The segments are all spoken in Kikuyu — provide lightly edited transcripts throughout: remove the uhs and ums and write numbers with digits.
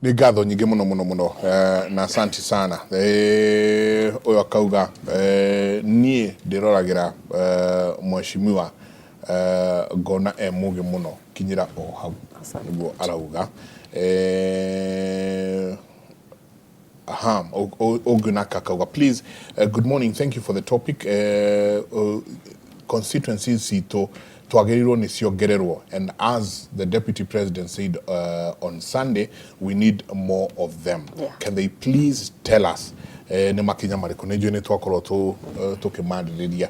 Nĩ ngatho nyingĩ mũno mũno mũno, na asanti sana. Ũyũ akauga, niĩ ndĩroragĩra mheshimiwa, ngona e mũgĩ mũno, kinyĩra o hau. Nĩguo arauga. Aha, ũngĩ nake akauga, "Please, good morning, thank you for the topic. Constituencies citũ twagĩrĩirwo nĩ ciongererwo, and as the deputy president said on Sunday, we need more of them. Can they please tell us nĩ makinya marĩkũ?" Nĩ njũĩ nĩ twakorwo tũkĩmarĩrĩria,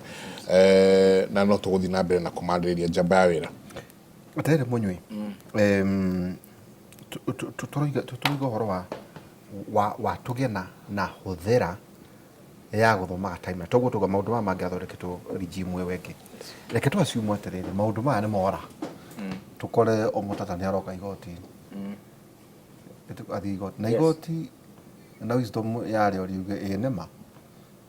na no tũgũthiĩ na mbere na kũmarĩrĩria, njamba ya wĩra. Atarĩ mũnyui. Tũroiga ũhoro wa tũgĩe na hũthĩra ya gũthomaga timeline, toguo tuga maũndũ maya mangĩathondeketwo regime ĩyo ĩngĩ. Reke tũ assume atĩrĩrĩ, maũndũ maya nĩ mora, tũkore Omotata nĩ aroka igoti-inĩ. Athiĩ igoti na igoti na wisdom yarĩo riuge ĩĩ nĩma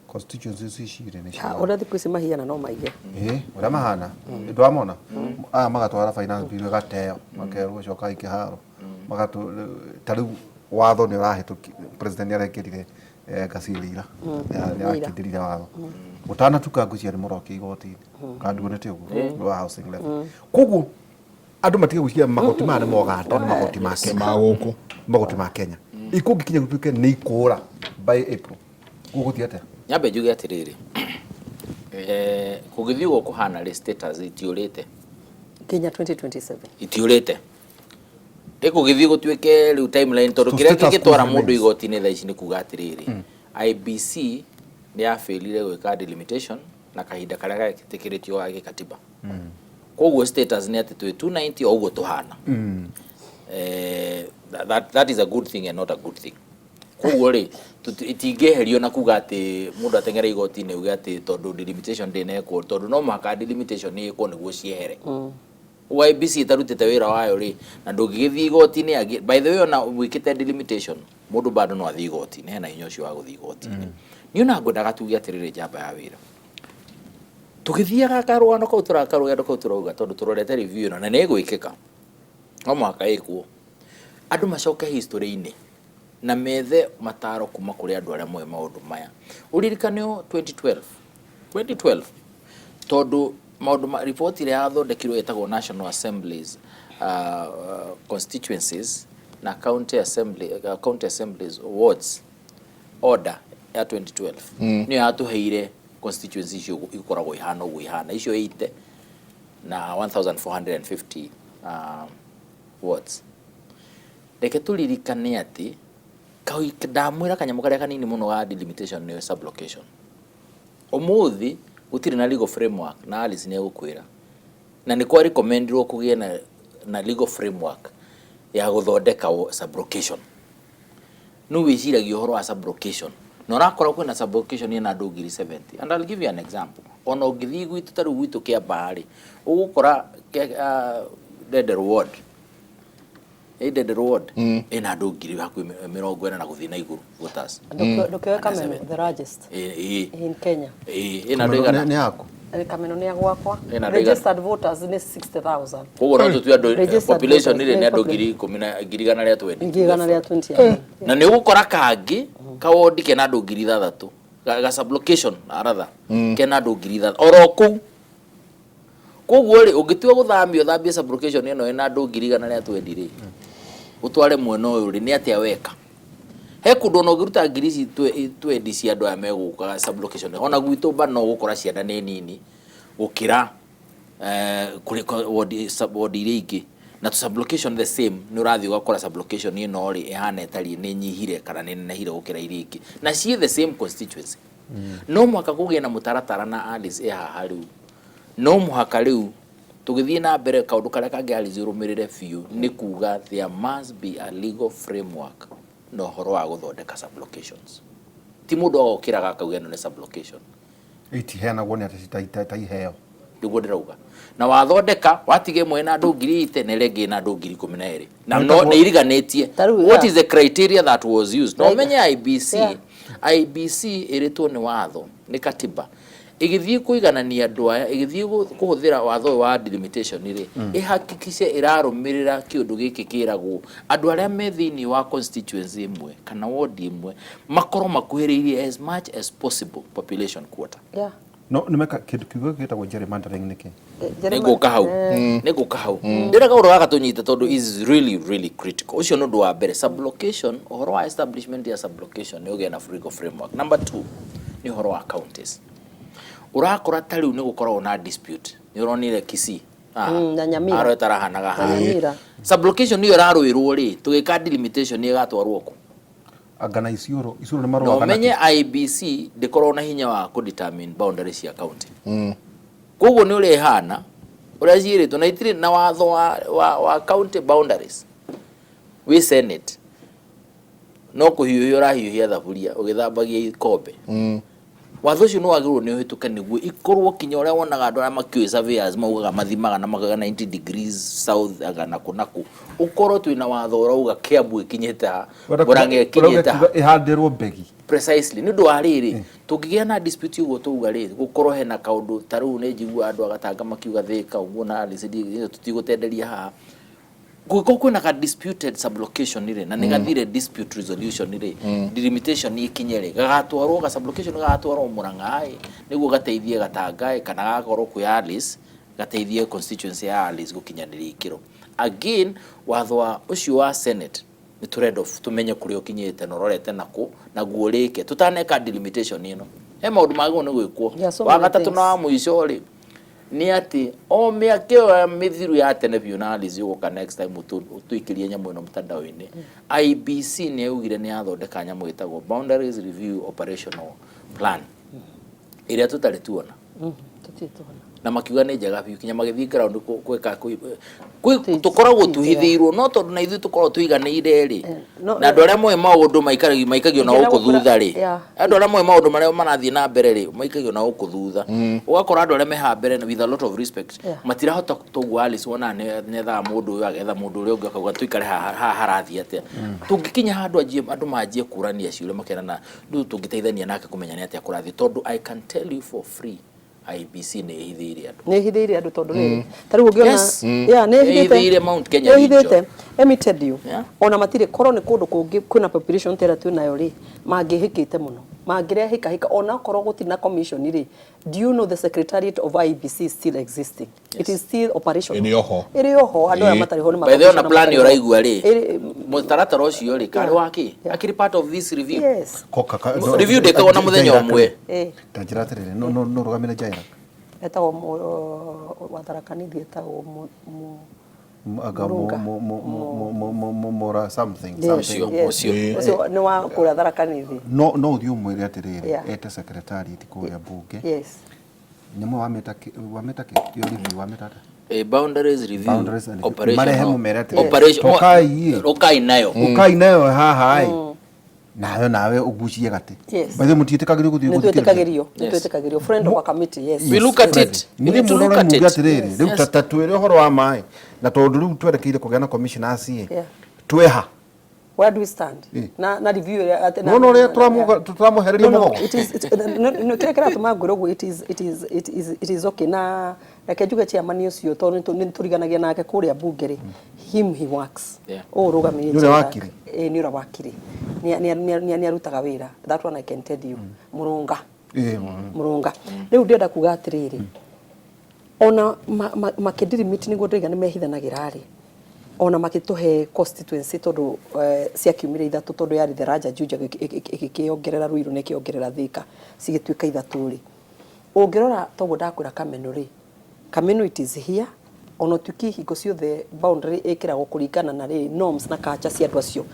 constituencies ici rĩ nĩ cia Ũrĩa thikũ ici mahiana no maige. Ĩĩ, ũrĩa mahana ndwamona aya magatwara finance bill ĩgateo, makerwo cokai kĩharo. Magatũ ta rĩu watho nĩ ũrahĩtũki, president nĩ arekĩrire ngacĩrĩ ira nĩ arakindĩrire watho ũtanatuka, ngwĩciria nĩ mũrokia igoti-inĩ kanduo nĩ ũguo wa housing levy. Koguo andũ matige gwĩciria magoti maya nĩ ma Ũganda, nĩ magoti ma Kenya. Ma gũkũ. Magoti ma Kenya ikũngĩkinya gũtuĩke nĩ ikũra by April, gũgũthiĩ atĩa? Nyambe njuge atĩrĩrĩ, kũngĩthiĩ ũguo kũhana rĩ, status itiũrĩte. Nginya 2027. Itiũrĩte. Rĩ kũgĩthiĩ gũtuĩke rĩu timeline, tondũ To kĩrĩa status kĩngĩtwara quo mũndũ remains. igoti-inĩ thaa ici nĩ kuga atĩrĩrĩ, IEBC nĩ yabĩrire gwĩka delimitation na kahinda karĩa getĩkĩrĩtio ga gĩkatiba. Koguo status nĩ atĩ twĩ 290 o ũguo tũhana. That is a good thing and not a good thing. Koguo rĩ, itingĩeherio na kuga atĩ mũndũ ateng'ere igoti-inĩ uge atĩ tondũ delimitation ndĩnekwo, tondũ no mũhaka delimitation ĩkwo nĩguo ciehere. Ũguo IEBC ĩtarutĩte wĩra wayo rĩ, na ndũngĩgĩthiĩ igoti-inĩ by the way, ona wĩkĩte delimitation, mũndũ bado no athiĩ igoti-inĩ, hena hinya ũcio wa gũthiĩ igoti-inĩ. Niĩ ona ngwendaga tuge atĩrĩrĩ, njamba ya wĩra, tũgĩthiaga karũgano kau karũgendo kau tũrauga, tondũ tũrorete review ĩno na nĩ ĩgwĩkĩka, no mũhaka ĩkwo, andũ macoke history-inĩ na methe mataro kuma kũrĩ andũ arĩa moĩ maũndũ maya. Ũririkane o 2012 2012, tondũ maũndũ ma report ĩrĩa yathondekirwo ĩtagwo National Assemblies Constituencies na County Assembly, County Assemblies Wards Order ya 2012, nĩyo yatũheire constituency icio ikoragwo ihana ũguo ihana, icio 80 na 1450 wards. Reke tũririkane atĩ ndamwĩra kanyamũ karĩa kanini mũno ga delimitation nĩyo sublocation. Ũmũthĩ gũtirĩ na legal framework, na Alice nĩ egũkwĩra na nĩ kwa recommendirwo kũgĩe na legal framework ya gũthondeka sublocation. No wĩciragia ũhoro wa sublocation na ũrakora kwĩna sublocation ĩna andũ 70,000. And I'll give you an example. Ona ũngĩthiĩ gwitũ, ta rĩu gwitũ Kĩambaa rĩ, ũgũkora Ndenderũ ward, ĩ Ndenderũ ward ĩna andũ ngiri hakuhĩ 40 na gũthiĩ na igũrũ voters. Ndũkĩoe Kameno, the largest in Kenya. Ĩ ĩna andũ igana. Nĩ yaku. Kameno nĩ ya gwakwa. Ĩna andũ igana. Registered voters nĩ 60,000. Koguo no tũtue andũ Registered population voters, rĩ nĩ andũ 10,000 na 120,000. 120,000. Na nĩ ũgũkora kangĩ kawondi kena andũ 6,000, ga sublocation rather, kena andũ 6,000 oro kũu. Koguo rĩ, ũngĩtua gũthamia, ũthambie sublocation ĩno ĩna andũ 120,000 rĩ, ũtware mwena ũyũ rĩ, nĩ atĩa weka? He kũndũ ona ũngĩruta ngiri ici twendi cia andũ aya megũka sublocation, ona gwitũ ba no ũgũkora ciana nĩ nini gũkĩra kũrĩ ward, ward iria ingĩ. Na sublocation the same, nĩ ũrathiĩ ũgakora sublocation ĩno rĩ ĩhana ĩtariĩ nĩ nyihire kana nĩ nenehire gũkĩra iria ingĩ, na ciĩ the same constituency. No mũhaka kũgĩe na mũtaratara, na Alice ĩ haha rĩu, no mũhaka rĩu tũgĩthiĩ na mbere. Kaũndũ karĩa kangĩ, Alice, ũrũmĩrĩre biũ nĩ kuga there must be a legal framework na ũhoro wa gũthondeka sublocations. Ti mũndũ agokĩraga akauga ĩno nĩ sublocation. Itiheanagwo nĩ atĩ ta iheo. Nĩguo ndĩrauga, na wathondeka watiga ĩmwe ĩna andũ 80,000 na ĩrĩa ĩngĩ ĩna andũ 12,000 na no nĩ iriganĩtie. Ta rĩu, what is the criteria that was used? No Like- ũmenye IEBC, IEBC ĩrĩtwo nĩ watho, nĩ katiba. Ĩgĩthiĩ kũiganania andũ aya, ĩgĩthiĩ kũhũthĩra watho ũyũ wa delimitation rĩ, ĩhakikice ĩrarũmĩrĩra kĩũndũ gĩkĩ kĩragwo andũ arĩa me thĩinĩ wa constituency ĩmwe kana ward ĩmwe makorwo makuhĩrĩirie as much as possible population quota. No nĩ meka kĩndũ kiugo gĩtagwo gerrymandering nĩkĩ? Nĩngũka hau, nĩngũka hau. Ndĩrenda kaũndũ gaka tũnyite tondũ is really really critical. Ũcio nĩ ũndũ wa mbere, sublocation, ũhoro wa establishment ya sublocation nĩ ũgĩe na legal framework. Number two nĩ ũhoro wa counties. Ũrakora ta rĩu nĩ gũkoragwo na dispute, nĩ ũronire Kisii haha, Na Nyamira. arĩa tarahanaga Na haha. Nyamira. Sublocation ĩyo ĩrarũĩrwo rĩ, tũgĩka delimitation nĩ ĩgatwarwo kũ? Anga na Isiolo, Isiolo nĩ Na marũaga na ũmenye IEBC ndĩkoragwo na hinya wa kũdetermine boundary cia county. Koguo nĩ ũrĩa ĩhana, ũrĩa ciĩrĩtwo, na itirĩ na watho wa county boundaries wĩ Senate, no kũhiũhia ũrahiũhia thaburia ũgĩthambagia ikombe. Watho ũcio nĩ wagĩrĩirwo nĩ ũhĩtũke nĩguo ikorwo kinya ũrĩa wonaga andũ arĩa makĩũĩ surveyors maugaga mathimaga na makauga 90 degrees south anga nakũ nakũ, ũkorwo twĩna watho ũrauga Kiambu ĩkinyĩte ha, Murang'a ĩkinyĩte ha. Ĩhandĩrwo mbegi. Precisely, nĩ ũndũ wa rĩrĩ, tũngĩgĩa na dispute ũguo tũuga rĩ, gũkorwo hena kaũndũ ta rĩu nĩ njiguaga andũ agatanga makiuga Thĩka ũguo na Alice tũtigũtenderia haha. Kũngĩkorwo kwĩna ka disputed sublocation rĩ, na nĩ gathire dispute resolution rĩ, delimitation ĩkinye rĩ, gagatwarwo ga sublocation gagatwarwo Murang'a ĩ, nĩguo gateithie Gatanga ĩ, kana gagakorwo kwĩ Alice, gateithie constituency ya Alice gũkinyanĩria ikĩro. Again, watho wa ũcio wa Senate nĩ tũrenda tũmenye kũrĩa ũkinyĩte na ũrorete nakũ, naguo ũrĩke tũtaneka delimitation ĩno. He maũndũ magĩrĩirwo nĩ gwĩkwo. There are so Wa many gatatũ things. na wa mũico rĩ, nĩ atĩ o mĩaka ĩyo ya mĩthiru ya tene biũ na Alice ũgũka next time ũtũikĩrie nyamũ ĩno mtandao-inĩ. IEBC nĩ yaugire nĩ yathondeka nyamũ ĩtagwo Boundaries Review Operational Plan ĩrĩa tũtarĩ tuona. Tũtirĩ tuona. Na makiuga nĩ njega biũ kinya magĩthiĩ ground gwĩka tũkoragwo tuhithĩirwo, no tondũ na ithuĩ tũkoragwo tũiganĩire rĩ, na andũ arĩa moĩ maũndũ maikagio na Ingĩenda gũkũ gũkũra- thutha rĩ, andũ arĩa moĩ maũndũ marĩa marathiĩ na mbere rĩ, maikagio na gũkũ thutha. Ũgakora andũ arĩa me haha mbere with a lot of respect matirahota toguo Alice wonaga nĩethaga mũndũ ũyũ agetha mũndũ ũrĩa ũngĩ akauga tũikare haha, haha harathiĩ atĩa. Tũngĩkinya handũ andũ manjie kũrania ciũria makerana rĩu tũngĩteithania nake kũmenya nĩ atĩa kũrathiĩ, tondũ I can tell you for free IEBC nĩ ĩhithĩire andũ. Nĩ ĩhithĩire andũ tondũ rĩrĩ, ta rĩu ũngĩona, Yes. yeah, nĩ ĩhithĩte. Nĩ ĩhithĩire Mount Kenya Nĩ ĩhithĩte. region. Let me tell you, ona matirĩ, korwo nĩ kũndũ kũngĩ kwĩna population ta ĩrĩa twĩnayo rĩ, mangĩhĩkĩte mũno, mangĩrehĩkahĩka, ona okorwo gũtirĩ na commission rĩ, do you know the secretariat of IEBC is still existing? It is still operational. Ĩrĩ oho. Ĩrĩ oho, andũ aya matarĩ ho nĩ By the way, ona makomishona plan matarĩ ho. ũraigua rĩ, Ĩrĩ- mũtaratara ũcio rĩ, karĩ wa kĩ? Akĩrĩ part of this review. Yes. Koka ka- Review ndĩkagwo na mũthenya ũmwe. Ta njĩra atĩrĩrĩ, no rũgamĩre Jaira. Etagwo wa Tharaka Nithi, etagwo Anga Mũrunga. Mora something, Yes, something. yes. Ũcio. Ũcio nĩ wa kũrĩa Tharaka Nithi. No ũthiĩ ũmwĩre atĩrĩrĩ, ete secretariat kũrĩa bunge. Yes. Nyamũ wamĩta kĩ? Iyo review wamĩta atĩa? Boundaries review, Boundaries and review. operational. Marehe mũmere atĩrĩrĩ, Operation- tokai ĩ. Ũkai nayo. Ũkai nayo haha ĩ. Nawe nawe ũgucie gatĩ. Yes. By the way, mũtiĩtĩkagĩrio gũthiĩ Nĩ gũthikĩrĩria. twĩtĩkagĩrio, nĩ Yes. twĩtĩkagĩrio. Friend of a committee, yes. We look at it. We Mũthiĩ need to mũrore look at muge it. atĩrĩrĩ, rĩu ta twĩre ũhoro wa maĩ, na tondũ rĩu twerekeire kũgĩa na commissioners ĩ, twĩha. Where do we stand? Na review ĩrĩa atĩ Nĩwona ũrĩa tũramũhereria No, no, mũgogo? it is, it, no, no, kĩrĩa kĩratũma ngwĩre ũguo, it is okay. Na reke njuge chairman ũcio, tondũ nĩ tũriganagia nake kũrĩa bunge rĩ, him he works. Ũũ ũrũgamĩrĩire Nĩ ũrĩa chairman. wakiri? Nĩ ũrĩa wakiri. Nĩ arutaga wĩra. That one I can tell you. Mũrũnga. Mũrũnga. Rĩu ndĩrenda kuga atĩrĩrĩ, ona makĩndirimiti nĩguo ndĩraiga nĩ mehithanagĩra rĩ, ona makĩtũhe constituency tondũ ciakiumire ithatũ, tondũ yarĩ the Raja Juja ĩgĩkĩongerera Ruiru na ĩkĩongerera Thika, cigĩtuĩka ithatũ rĩ. Ũngĩrora toguo ndakwĩra Kameno rĩ, Kameno it is here, ona ũtuĩke hingo ciothe boundary ĩkĩragwo kũringana na rĩ norms na culture cia andũ acio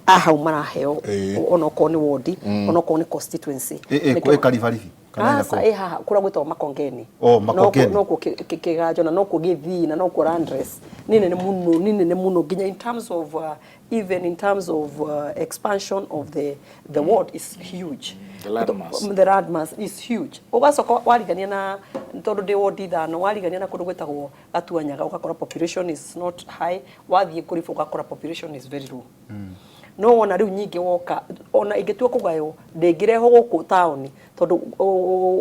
a hau maraheo, ona okorwo nĩ ward, ona okorwo nĩ constituency. Nĩkĩo- Ĩ Karibaribi? Kana Aca, ĩna ĩ haha kũrĩa gwĩtagwo Makongeni. Oh, Makongeni. Nokuo Kĩganjo na nokuo Gĩthii na nokuo Landress. Nĩ nene mũno, nĩ nene mũno nginya in terms of even in terms of expansion of the ward is huge. The land mass. The land mass is huge. Ũgacoka warigania na tondũ ndĩ ward ithano, warigania na kũndũ gwĩtagwo Gatuanyaga ũgakora population is not high, wathiĩ Kũribũ ũgakora population is very low. No wona rĩu nyingĩ woka Ona ingĩtua kũgaywo, ndĩngĩrehwo gũkũ taũni, tondũ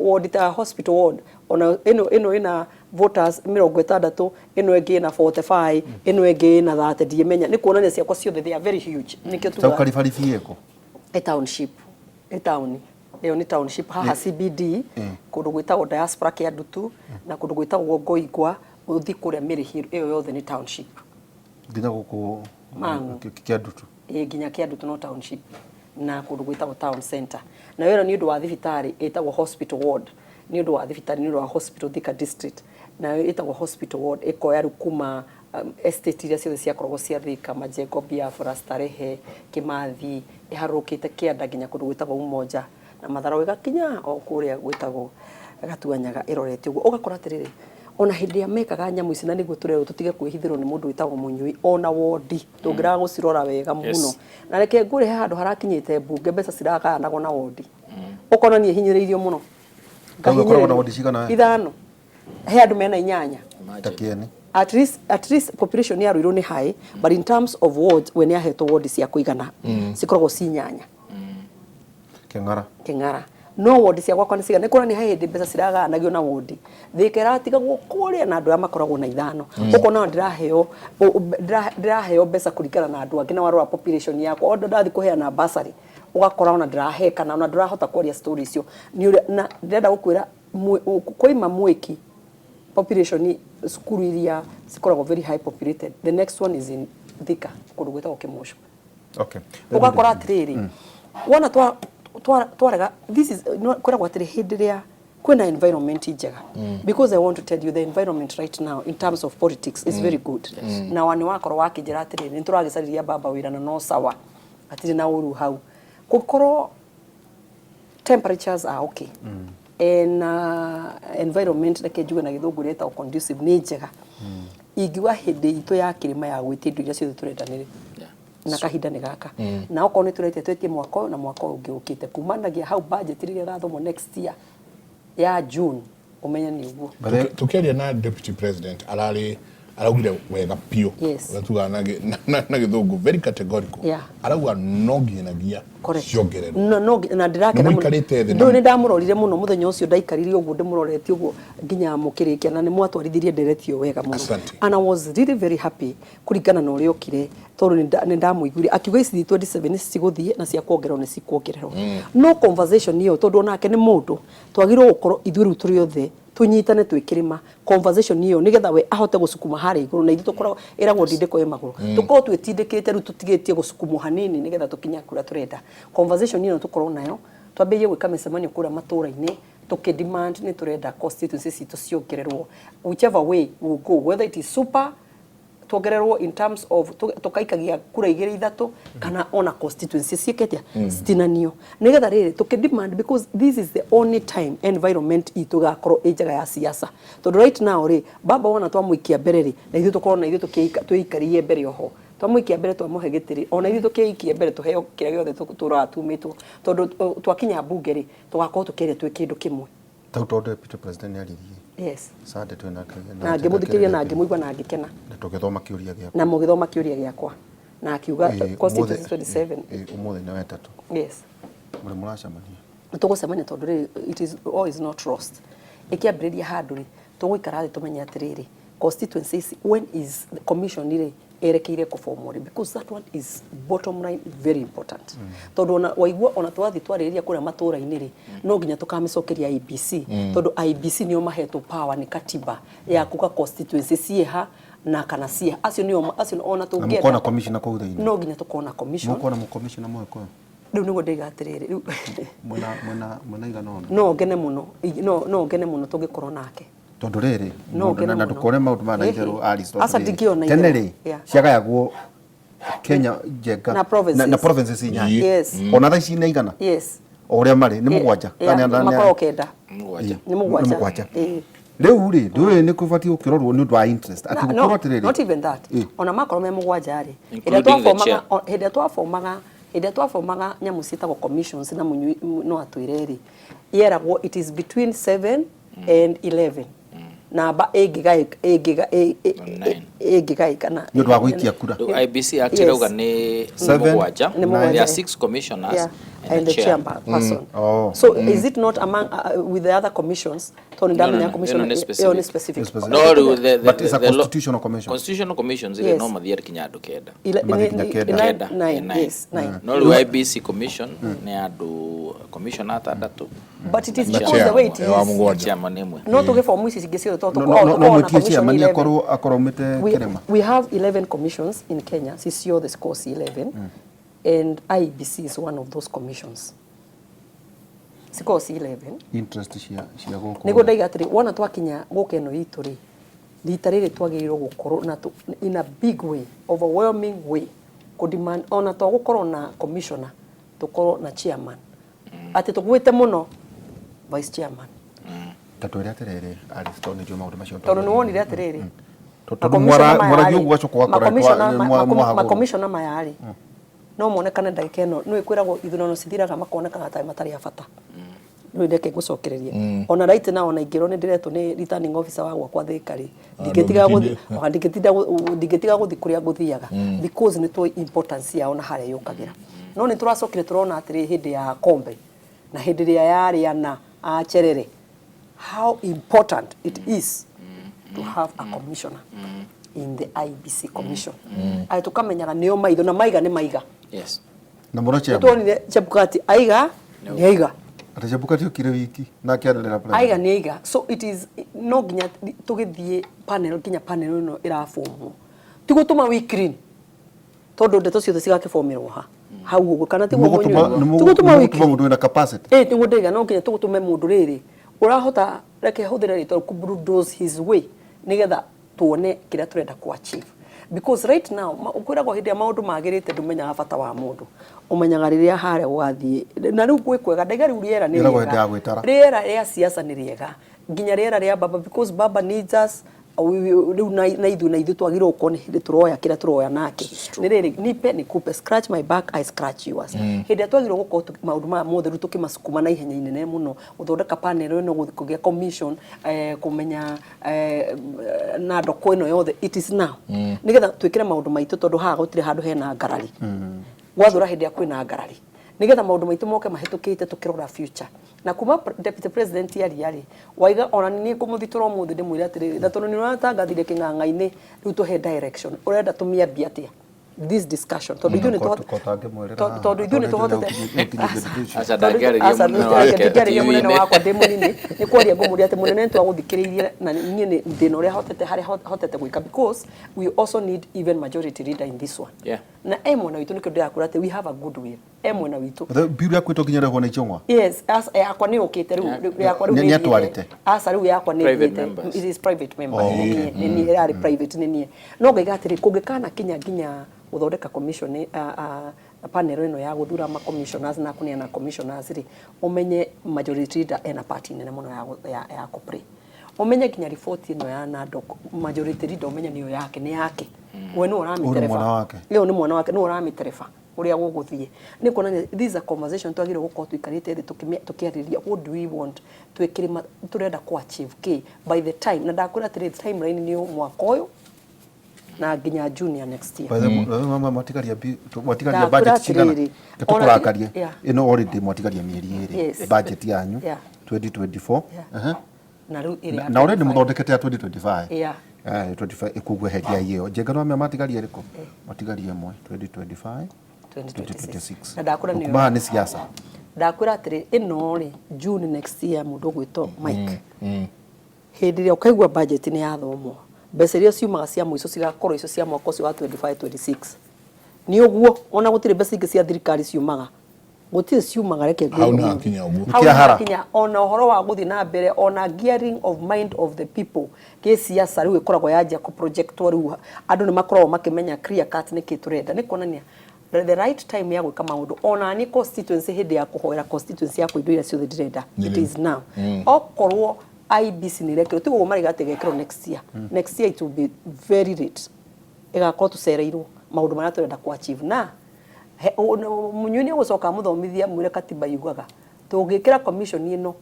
ward ta hospital ward, ona ĩno ĩna voters 60, ĩno ĩngĩ ĩna 45, ĩno ĩngĩ ĩna 30. Ndiĩmenya nĩ kuonania ciakwa ciothe, they are very huge, nĩkĩo Tau tugaga. Karibaribi ĩkũ? Ĩ township, ĩ taũni ĩyo nĩ township haha CBD, kũndũ gwĩtagwo Diaspora Kĩandutu na kũndũ gwĩtagwo Ngoingwa, ũthiĩ kũrĩa Mĩrĩ ĩyo yothe nĩ township. Nginya gũkũ? Mang'u. Kĩandutu? Ĩ, nginya Kĩandutu no township, na kũndũ gwĩtagwo town center. Nayo ĩno nĩ ũndũ wa thibitarĩ, ĩtagwo hospital ward, nĩ ũndũ wa thibitarĩ, nĩ ũndũ wa hospital Thika district. Nayo ĩtagwo hospital ward, ĩkoya rĩu kuma estate iria ciothe ciakoragwo cia Thika, Majengo, Biafra, Starehe, Kimathi, ĩharũrũkĩte kĩanda nginya kũndũ gwĩtagwo Umoja na Matharũ, ĩgakinya o kũrĩa gwĩtagwo Gatuanyaga ĩrorete ũguo. Ũgakora atĩrĩrĩ, ona hĩndĩ ĩrĩa mekaga nyamũ ici, na nĩguo tũrerwo tũtige kwĩhithĩrwo nĩ mũndũ wĩtagwo Mũnyui, ona wondi tũngĩraga gũcirora wega mũno. Na reke ngũrĩhe, handũ harakinyĩte mbunge mbeca ciragayanagwo na wondi, ũkona niĩ hinyĩrĩirio mũno. Kau ũkoragwo na wondi cigana we? Ithano, he andũ mena inyanya. Ta Kĩeni. At least population ya Ruiru nĩ high, but in terms of wards, we nĩ ahetwo ward cia kũigana, cikoragwo ci inyanya. Kĩng'ara. Kĩng'ara, no wondi cia gwakwa nĩ cigana? Nĩ kuonania he hĩndĩ mbeca ciragayanagio na wondi, Thika ĩratigagwo kũrĩa na andũ arĩa makoragwo na ithano. Ũkona ndĩraheo mbeca kũringana na andũ angĩ, na warora population yakwa, o ndathiĩ kũheana bursary, ũgakora ona ndĩrahe kana ona ndũrahota kwaria story icio. Nĩ ũrĩa na ndĩrenda gũkwĩra, kwaima mwĩki population, cukuru iria cikoragwo very high populated, the next one is in Thika, kũndũ gwĩtagwo Kĩmũcũ. Ũgakora atĩrĩrĩ, wona twarega, this is no, kwĩragwo atĩrĩ, hĩndĩ ĩrĩa kwĩna environment njega, because I want to tell you, the environment right now in terms of politics is very good. Na wani wakorwo wakĩnjĩra atĩrĩrĩ, nĩ tũragĩcarĩria baba wĩra na no sawa, hatirĩ na ũru hau, gũkorwo temperatures are okay and environment, reke njuge na Gĩthũngũ ĩrĩa ĩtagwo conducive, nĩ njega. Ingiuga hĩndĩ itũ ya kĩrĩma ya gwĩtia indo iria ciothe tũrenda nĩ na kahinda nĩ gaka, na okorwo nĩ tũretie, twetie mwaka ũyũ na mwaka ũyũ ũngĩ ũkĩte, kumanagia hau budget rĩrĩa ĩgathomwo next year ya June, ũmenye nĩ ũguo. Tukiaria na deputy president, ararĩ araugire wega biũ. Ũrĩa tugaga na Gĩthũngũ, very categorical. Arauga no nginyagia ciongererwo. No, na ndĩrakena Nĩ mũno. mũikarĩte thĩ? Ndũĩ nĩ ndamũrorire mũno mũthenya ũcio, ndaikarire ũguo ndĩmũrorete ũguo nginya mũkĩrĩkia, na nĩ mwatwarithirie ndereti ĩyo wega mũno. Asante. And I was really very happy kũringana na ũrĩa okire, tondũ nĩ ndamũiguire akiuga ici 27 nĩ cigũthiĩ na cia kuongererwo nĩ cikuongererwo. No conversation ĩyo, tondũ onake nĩ mũndũ, twagĩrĩirwo gũkorwo ithuĩ rĩu tũrĩ othe tũnyitane twĩ kĩrĩma conversation ĩyo, nĩgetha we ahote gũcukuma harĩa igũrũ, na ithuĩ tũkoragwo ĩragwo ndindĩko ĩ magũrũ, tũkorwo twĩtindĩkĩte rĩu, tũtigĩtie gũcukumwo hanini, nĩgetha tũkinye kũrĩa tũrenda. Conversation ĩyo tũkorwo nayo, twambĩrĩrie gwĩka mĩcemanio kũrĩa matũra-inĩ, tũkĩ demand nĩ tũrenda constituency citũ ciongererwo, whichever way we will go, whether it is super tuongererwo in terms of tukaikagia kura igĩrĩ ithatũ, kana ona constituency ciĩke atĩa, citinanio, nĩgetha rĩrĩ tũkĩ demand, because this is the only time environment itũ ĩgakorwo ĩ njega ya siasa. Tondũ right now rĩ, baba wona twamũikia mbere rĩ, na ithuĩ tũkorwo na ithuĩ twĩikarĩrie mbere oho, twamũikia mbere, twamũhe gĩtĩ rĩ, ona ithuĩ tũkĩikie mbere, tũheo kĩrĩa gĩothe tũraga tumĩtwo, tondũ twakinya mbunge rĩ, tũgakorwo tũkĩaria twĩ kĩndũ kĩmwe. Tau tondũ deputy president nĩ aririe Sunday twĩ nake. Na ngĩmũthikĩrĩria na ngĩmũigua na ngĩkena. Na tũgĩthoma kĩũria gĩaku. Na mũgĩthoma kĩũria gĩakwa na akiuga constituency 27. Ũmũthĩ nĩ wetatũ. Yes. Mũrĩ mũracemania? Tũgũcemania, tondũ rĩrĩ, it is all is not lost. Ĩkĩambĩrĩria handũ rĩ, tũgũikara thĩ tũmenye atĩrĩrĩ, constituencies, when is the commission rĩ erekeire kũbomwo rĩ, because that one is bottom line very important. Tondũ ona waigua, ona twathiĩ twarĩrĩria kũrĩa matũra-inĩ rĩ, no nginya tũkamĩcokeria IEBC, tondũ IEBC nĩo mahetwo power nĩ katiba ya kuga constituency ciĩha na kana ciĩha, acio nĩo acio ona Na tũngĩenda. Mũkona commissioner kũu thĩinĩ? No nginya tũkona commission. Mũkona mũcommissioner mweka ũyũ? Rĩu nĩguo ndĩiga atĩrĩrĩ, rĩu Mwena igana ũna. No ngene mũno, no ngene mũno tũngĩkorwo nake. Tondũ rĩrĩ, No ngene na mũno. ndũkone maũndũ maya na Ĩhĩ. itherũ, Alice, tondũ Aca, rĩrĩ, ndingĩona tene itherũ. rĩ, ciagayagwo Kenya njenga Na provinces. na provinces inyanya. Ona thaa ici nĩ igana? O ũrĩa marĩ nĩ mũgwanja? Yeah, Kana makoragwo kenda. Mũgwanja. Nĩ mũgwanja. Nĩ mũgwanja. Ĩĩ. Rĩu rĩ, ndũĩ nĩ kũbatiĩ gũkĩrorwo nĩ ũndũ wa interest atĩ No, gũkorwo atĩrĩrĩ, not even that. Ona makorwo me mũgwanja rĩ, hĩndĩ ĩrĩa Including the twabomaga chair. hĩndĩ ĩrĩa twabomaga nyamũ ciĩtagwo commissions, na mũnyui no atwĩre rĩ, yeragwo it is between 7 and 11. Namba Nine. ĩngĩgaĩkana. Nĩ ũndũ wa gũikia kura. Rĩu IEBC Act Yes. ĩrauga nĩ Seven. mũgwanja. Nĩ mũgwanja. There are six commissioners and the chairperson. Oh. So is it not among with the other commissions? Tondũ No, no, ndamenya no, commission ĩno nĩ ĩyo nĩ specific. specific. Nĩ specific. No, rĩu But it's a the law- constitutional commission. Constitutional commissions Yes. yes. No mathiĩ kinya andũ 9. Mathiĩ nginya 9. 9. Nine, Nine. yes, nine. No rĩu IEBC commission nĩ andũ commissioner atandatũ. But it is Na because chair the way it Eh, wa is. mũgwanja. Chairman ĩmwe. No tũgĩbomu ici cingĩ ciothe tondũ No, no, no, tũkoragwo na mwĩtie commission chairman 11. akorwo aumĩte kĩrĩma. We have 11 commissions in Kenya, ci ciothe cikoragwo ci 11, and IEBC is one of those commissions. Cikoragwo ci 11. Interest cia gũkũ. Nĩguo ndaiga atĩrĩ, wona twakinya gũkũ ĩno itũ rĩ, rita rĩrĩ twagĩrĩirwo gũkorwo na in a big way, overwhelming way, kũ-demand ona to gũkorwo na commissioner, tũkorwo na chairman, atĩ tũgwĩte mũno vice chairman. Ta twĩre atĩrĩrĩ, Alice, tondũ nĩnjũĩ maũndũ macio. Tondũ nĩ wonire atĩrĩrĩ, Tondũ mwaragia ũguo ũgacoka ũgakora mwahagũrwo. Makomishona maya rĩ, no monekane ndagĩka ĩno nĩ kwĩragwo ithurano cithiraga makonekana ta matarĩ a bata. Rĩu reke ngũcokererie ona right now, ona ingĩrwo nĩ ndĩretwo nĩ returning officer wa gwakwa Thĩka rĩ, ndingĩtiga gũthiĩ, ona ndingĩtiga gũthiĩ kũrĩa ngũthiaga, because nĩ tũĩ importance yao na harĩa yũkagĩra. No nĩ tũracokire tũrona atĩrĩ, hĩndĩ ya Kombe na hĩndĩ ĩrĩa yarĩ ana a Cherere, how important it is to have a commissioner in the IEBC commission, atĩ tũkamenyaga nĩo maitho na maiga nĩ maiga. Na mũno chairman. Tuonire Chebukati aiga nĩ aiga. Atĩ Chebukati okire wiki na akĩanĩrĩra president. Aiga nĩ aiga. So it is no nginya tũgĩthiĩ panel, nginya panel ĩno ĩrabomwo, ti gũtũma we clean, tondũ ndeto ciothe cigakĩbomerwo ha hau ũguo, kana tiguo? Nĩ Mũnyui, ti gũtũma we mũgũtũma mũndũ wĩna capacity. Ĩ nĩguo ndaiga, no nginya tũgũtũme mũndũ rĩrĩ ũrahota, reke hũthĩre rĩtwa, kũ bulldoze his way, nĩgetha tuone kĩrĩa tũrenda ku achieve, because right now kwĩragwo hĩndĩ ĩrĩa maũndũ magĩrĩte ndũmenyaga bata wa mũndũ, ũmenyaga rĩrĩa harĩa gũgathiĩ. Na rĩu gwĩ kwega, ndaiga rĩu rĩera nĩ Rĩragwo hĩndĩ ya rĩega. gwĩtara. Rĩera rĩa siasa nĩ rĩega, nginya rĩera rĩa baba, because baba needs us rĩu na ithuĩ twagĩrĩirwo gũkorwo nĩ hĩndĩ tũroya kĩrĩa tũroya nake. Nĩ rĩrĩ, nipe nikupe, scratch my back, I scratch yours. Hĩndĩ ĩrĩa twagĩrĩirwo gũkorwo maũndũ maya mothe rĩu tũkĩmacukuma na ihenya inene mũno, gũthondeka panel ĩno, kũgĩa commission, kũmenya na ndoko ĩno yothe, it is now, nĩgetha twĩkĩre maũndũ maitũ, tondũ haha gũtirĩ handũ hena ngarari. Gwathũra hĩndĩ ĩrĩa kwĩna ngarari, nĩgetha maũndũ maitũ moke mahĩtũkĩte tũkĩrora future. Na kuma deputy president aria rĩ, waiga ona niĩ ngũmũthitũra ũmũthĩ ndĩmwĩre atĩrĩrĩ, na tondũ nĩ ũratangathire kĩng'ang'a-inĩ, rĩu tũhe direction ũrenda tũmĩambie atĩa this discussion, tondũ ithuĩ nĩ Ko tangĩmwĩrĩra haha, tondũ ithuĩ nĩ tondũ tũhotete. nĩ Aca, ndangĩarĩria Aca, mũnene wake ndingĩarĩria mũnene TV-inĩ. Wakwa ndĩ mũnini, nĩ kwaria ngũmũria atĩ mũnene, nĩ twagũthikĩrĩirie na niĩ nĩ thĩna ũrĩa hotete harĩa hotete gwĩka, because we also need even majority leader in this one. Na e mwena witũ, nĩkĩo ndĩrakwĩra atĩ we have a good will e mwena witũ. Bill yaku ĩto rehwo nĩ Ichung'wa. Yes, as yakwa nĩ yũkĩte rĩu, yakwa rĩu Nĩ nĩ atwarĩte? ĩthiĩte. Aca, rĩu yakwa nĩ Private ĩthiĩte. members. It is private members. Oh, Nĩ niĩ, nĩ niĩ ĩrarĩ private, nĩ niĩ no ngaiga atĩrĩ, kũngĩkana kinya nginya gũthondeka commission, panel ĩno ya gũthura ma commissioners na kũneana commissioners rĩ, ũmenye majority leader ena part nene mũno ya kũ-play. Ũmenye nginya riboti ĩno ya NADOC, majority leader ũmenye nĩyo yake, nĩ yake we, nĩwe ũramĩtereba. Mwana wake. Ĩyo nĩ mwana wake, nĩwe ũramĩtereba ũrĩa gũgũthiĩ. Nĩ kuonania this is a conversation twagĩrĩirwo gũkorwo tũikarĩte thĩ tũkĩarĩrĩria what do we want, twĩkĩrĩ tũrenda ku achieve kĩ by the time. Na ndakwĩra atĩrĩ, timeline nĩ mwaka ũyũ na nginya June ya next year. By the way, mama, mwatigaria mwatigaria Ndakwĩra budget cigana? atĩrĩrĩ, Reke ona tũkũrakarie. Ĩno already mwatigaria mĩeri 2 budget yanyu 2024. Na rĩu ĩrĩa Na already 25. mũthondekete ya 2025. Yeah. 25 ĩkũgweheria ĩyo njenga no matigaria ĩrĩkũ, matigaria ĩmwe 2025. 2026. 2026. Na ndakwĩra nĩyo. Kuma haha nĩ siasa. Ndakwĩra atĩrĩ, ĩno rĩ, June next year, mũndũ ũgwĩtwo Mike, hĩndĩ ĩrĩa ũkaigua budget nĩ yathomwo, mbeca iria ciumaga cia mũico cigakorwo icio cia mwaka ũcio wa 25 26. Nĩ ũguo, ona gũtirĩ mbeca ingĩ cia thirikari ciumaga, gũtirĩ ciumaga, reke Hau ngwĩre nĩ ũmũthĩ. hakinya ũguo. Hau nĩ Kĩahara. hakinya ona ũhoro wa gũthiĩ na mbere, ona gearing of mind of the people gĩ siasa rĩu ĩkoragwo yanjia kũ projectwo. Rĩu andũ nĩ makoragwo makĩmenya clear cut nĩkĩ tũrenda. Nĩ kuonania the right time ya gwĩka maũndũ, ona niĩ constituency, hĩndĩ ya kũhoera constituency yakwa indo iria ciothe ndĩrenda, it is now. Okorwo IEBC nĩ ĩrekĩrwo, tiguo maraiga atĩ ĩgekĩrwo next year, next year it will be very late, ĩgakorwo tũcereirwo maũndũ marĩa tũrenda ku achieve. Na mũnyui nĩ egũcoka amũthomithia, mwĩre katiba yugaga tũngĩkĩra commission ĩno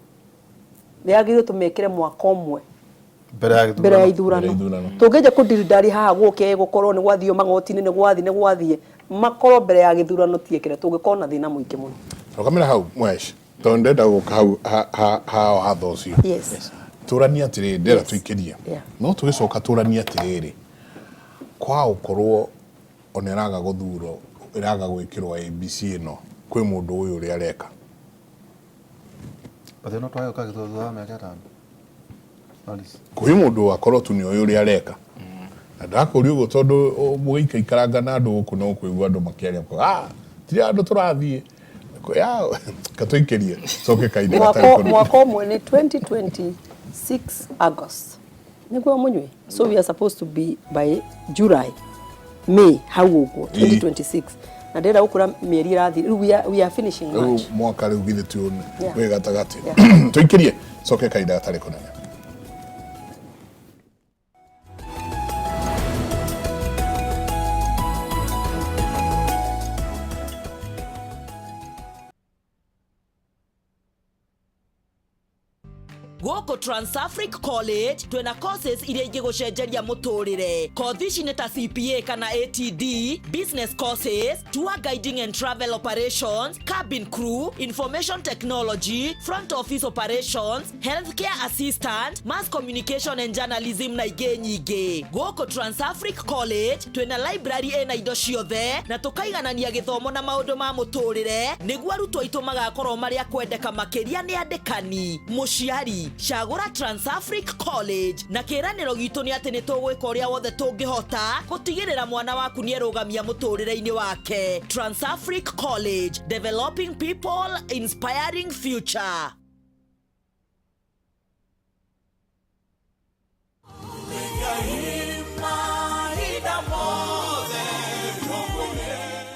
yagĩrĩirwo tũmĩkĩre mwaka ũmwe. Mbere ya Mbere ya gĩthurano. ithurano. Mbere ya ithurano. Tũngĩnja kũndirindari haha gũke gũkorwo nĩ gwathio magoti-inĩ, nĩ gwathiĩ nĩ gwathiĩ makorwo mbere ya gĩthurano tiekĩre, tũngĩkorwo na thĩna mũingĩ mũno. Rũgamĩra hau mwesh, tondũ ndenda gũka hau ha watho ũcio. Yes. Tũranie atĩrĩrĩ, ndĩrenda Yes. tũikĩrie. Yeah. No tũgĩcoka tũranie atĩrĩrĩ, kwa ũkorwo ona ĩraga gũthurwo, ĩraga gwĩkĩrwo ABC ĩno kwĩ mũndũ ũyũ ũrĩa areka. But no twage gũka gĩthurano thutha wa mĩaka 5. Alice. Kwĩ mũndũ akorwo tu nĩ ũyũ ũrĩa areka, na ndakũria ũguo tondũ mũgĩikaikaranga na andũ gũkũ no kũigua andũ makĩaria makoiga, ah, tirĩ andũ tũrathiĩ katũikĩrie coke kahinda gatarĩ Mwaka kũnene. Mwaka ũmwe nĩ 2026 August nĩguo mũnyue, so we are supposed to be by July, May hau ũguo 2026, na ndĩrenda gũkũra mĩeri ĩrathiĩ rĩu we are finishing Rĩu March. mwaka rĩu githĩ ti Yeah. wĩ gatagatĩ. Yeah. Tũikĩrie coke kahinda gatarĩ kũnene. Gũkũ Transafric College twĩna courses iria ingĩgũcenjeria mũtũrĩre. Kothi ici nĩ ta CPA kana ATD, business courses, tour guiding and travel operations, cabin crew, information technology, front office operations, healthcare assistant, mass communication and journalism na ingĩ nyingĩ. Gũkũ Transafric College twĩna library ĩna indo ciothe na tũkaiganania gĩthomo na maũndũ ma mũtũrĩre nĩguo arutwo aitũ magakorwo marĩ a kwendeka makĩria nĩ andĩkani. Mũciari, cagũra Transafric College na kĩĩranĩro gitũ nĩ atĩ nĩ tũgwĩka ũrĩa wothe tũngĩhota gũtigĩrĩra mwana waku nĩ erũgamia mũtũrĩre-inĩ wake. Transafric College, developing people, inspiring future.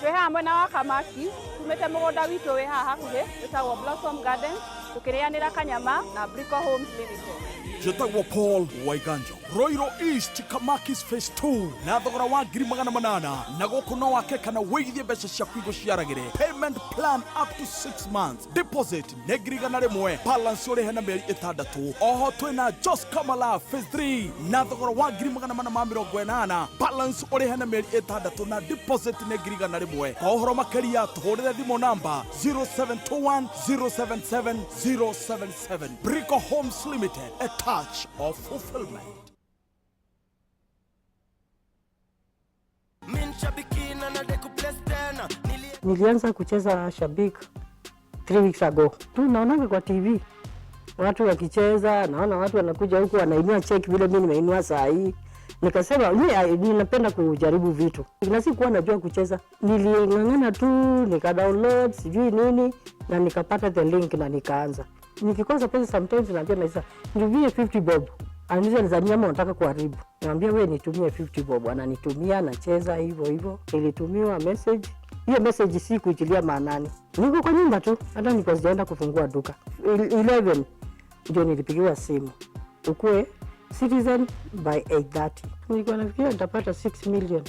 Twĩ haha mwena wa Kamaki, tumĩte mũgũnda witũ wĩ haha hakuhĩ wĩtagwo Blossom Garden, tũkĩrĩanĩra kanyama na Brico Homes Limited. Njĩtagwo Paul Waiganjo, Roiro East, Kamakis Phase 2 na thogora wa 800,000, na gũkũ no wake kana wĩigithie mbeca ciaku igũciaragĩre. Payment plan up to 6 months, deposit nĩ 100,000, balance ũrĩhe na mĩeri 6. Oho twĩna Jos Kamala Phase 3 na thogora wa 480,000, balance ũrĩhe na mĩeri 6 na deposit nĩ 100,000. Kwa ũhoro makĩria tũhũrĩre thimũ namba 0721 077 077. Brico Homes Limited, a touch of fulfillment. Nilianza kucheza Shabik 3 weeks ago. Tu naonanga kwa TV watu wakicheza, naona watu wanakuja huku wanainua cheki vile mimi nimeinua saa hii. Nikasema mimi ninapenda kujaribu vitu, na sikuwa najua kucheza. Niling'ang'ana tu nika download sijui nini na nikapata the link na nikaanza. Nikikosa pesa sometimes naambia Naisa, nitumie 50 bob. Ananiuliza ni ama unataka kuharibu. Niambia wewe nitumie 50 bob, ananitumia nacheza hivyo hivyo. Nilitumiwa message. Hiyo message si kuitilia maanani. Niko kwa nyumba tu, hata nilikuwa sijaenda kufungua duka. 11 ndio nilipigiwa simu. Ukue Citizen by 8:30. Nilikuwa nafikiria nitapata 6 million.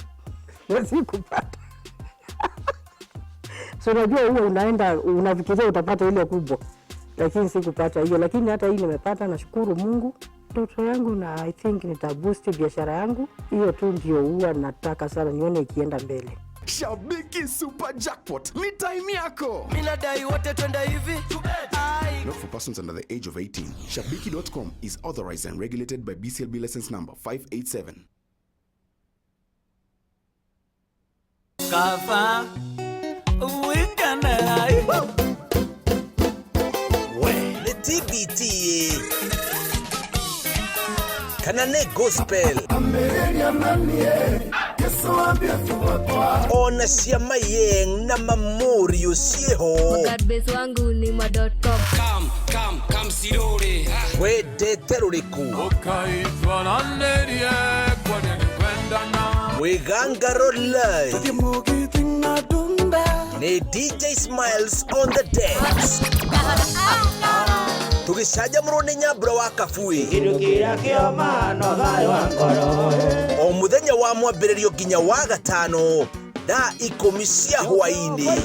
Na sikupata. So unajua huwa unaenda unafikiria utapata ile kubwa, lakini sikupata hiyo, lakini hata hii nimepata, nashukuru Mungu. Ndoto yangu na I think nitaboost biashara yangu, hiyo tu ndio huwa nataka sana nione ikienda mbele. Shabiki Super Jackpot ni time yako. Mimi nadai wote twende hivi. Not for persons under the age of 18. Shabiki.com is authorized and regulated by BCLB license number 587. Kafa weekend. We nĩ TBT kana nĩ gospel ona cia mayeng na mamorio ciĩho. Makadbase wangu ni ma.com. Wendete rũrĩkũ? Mwĩgangaro live nĩ DJ Smiles on the decks, tũgĩcanjamũrwo nĩ Nyambura wa Kabui o mũthenya wa mwambĩrĩrio nginya wa gatano thaa 10 cia hwaĩ-inĩ.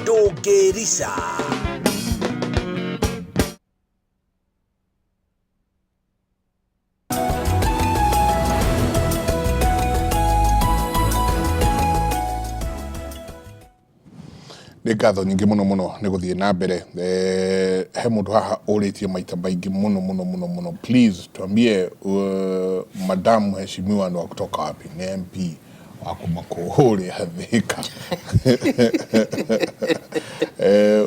Ndũngĩrica. Nĩ ngatho nyingĩ mũno mũno nĩ gũthiĩ na mbere. He mũndũ haha ũrĩtie maita maingĩ mũno mũno mũno mũno, please tuambie, madam mheshimiwa ni wa kutoka wapi? Nĩ MP wa kuma kũrĩa Thika.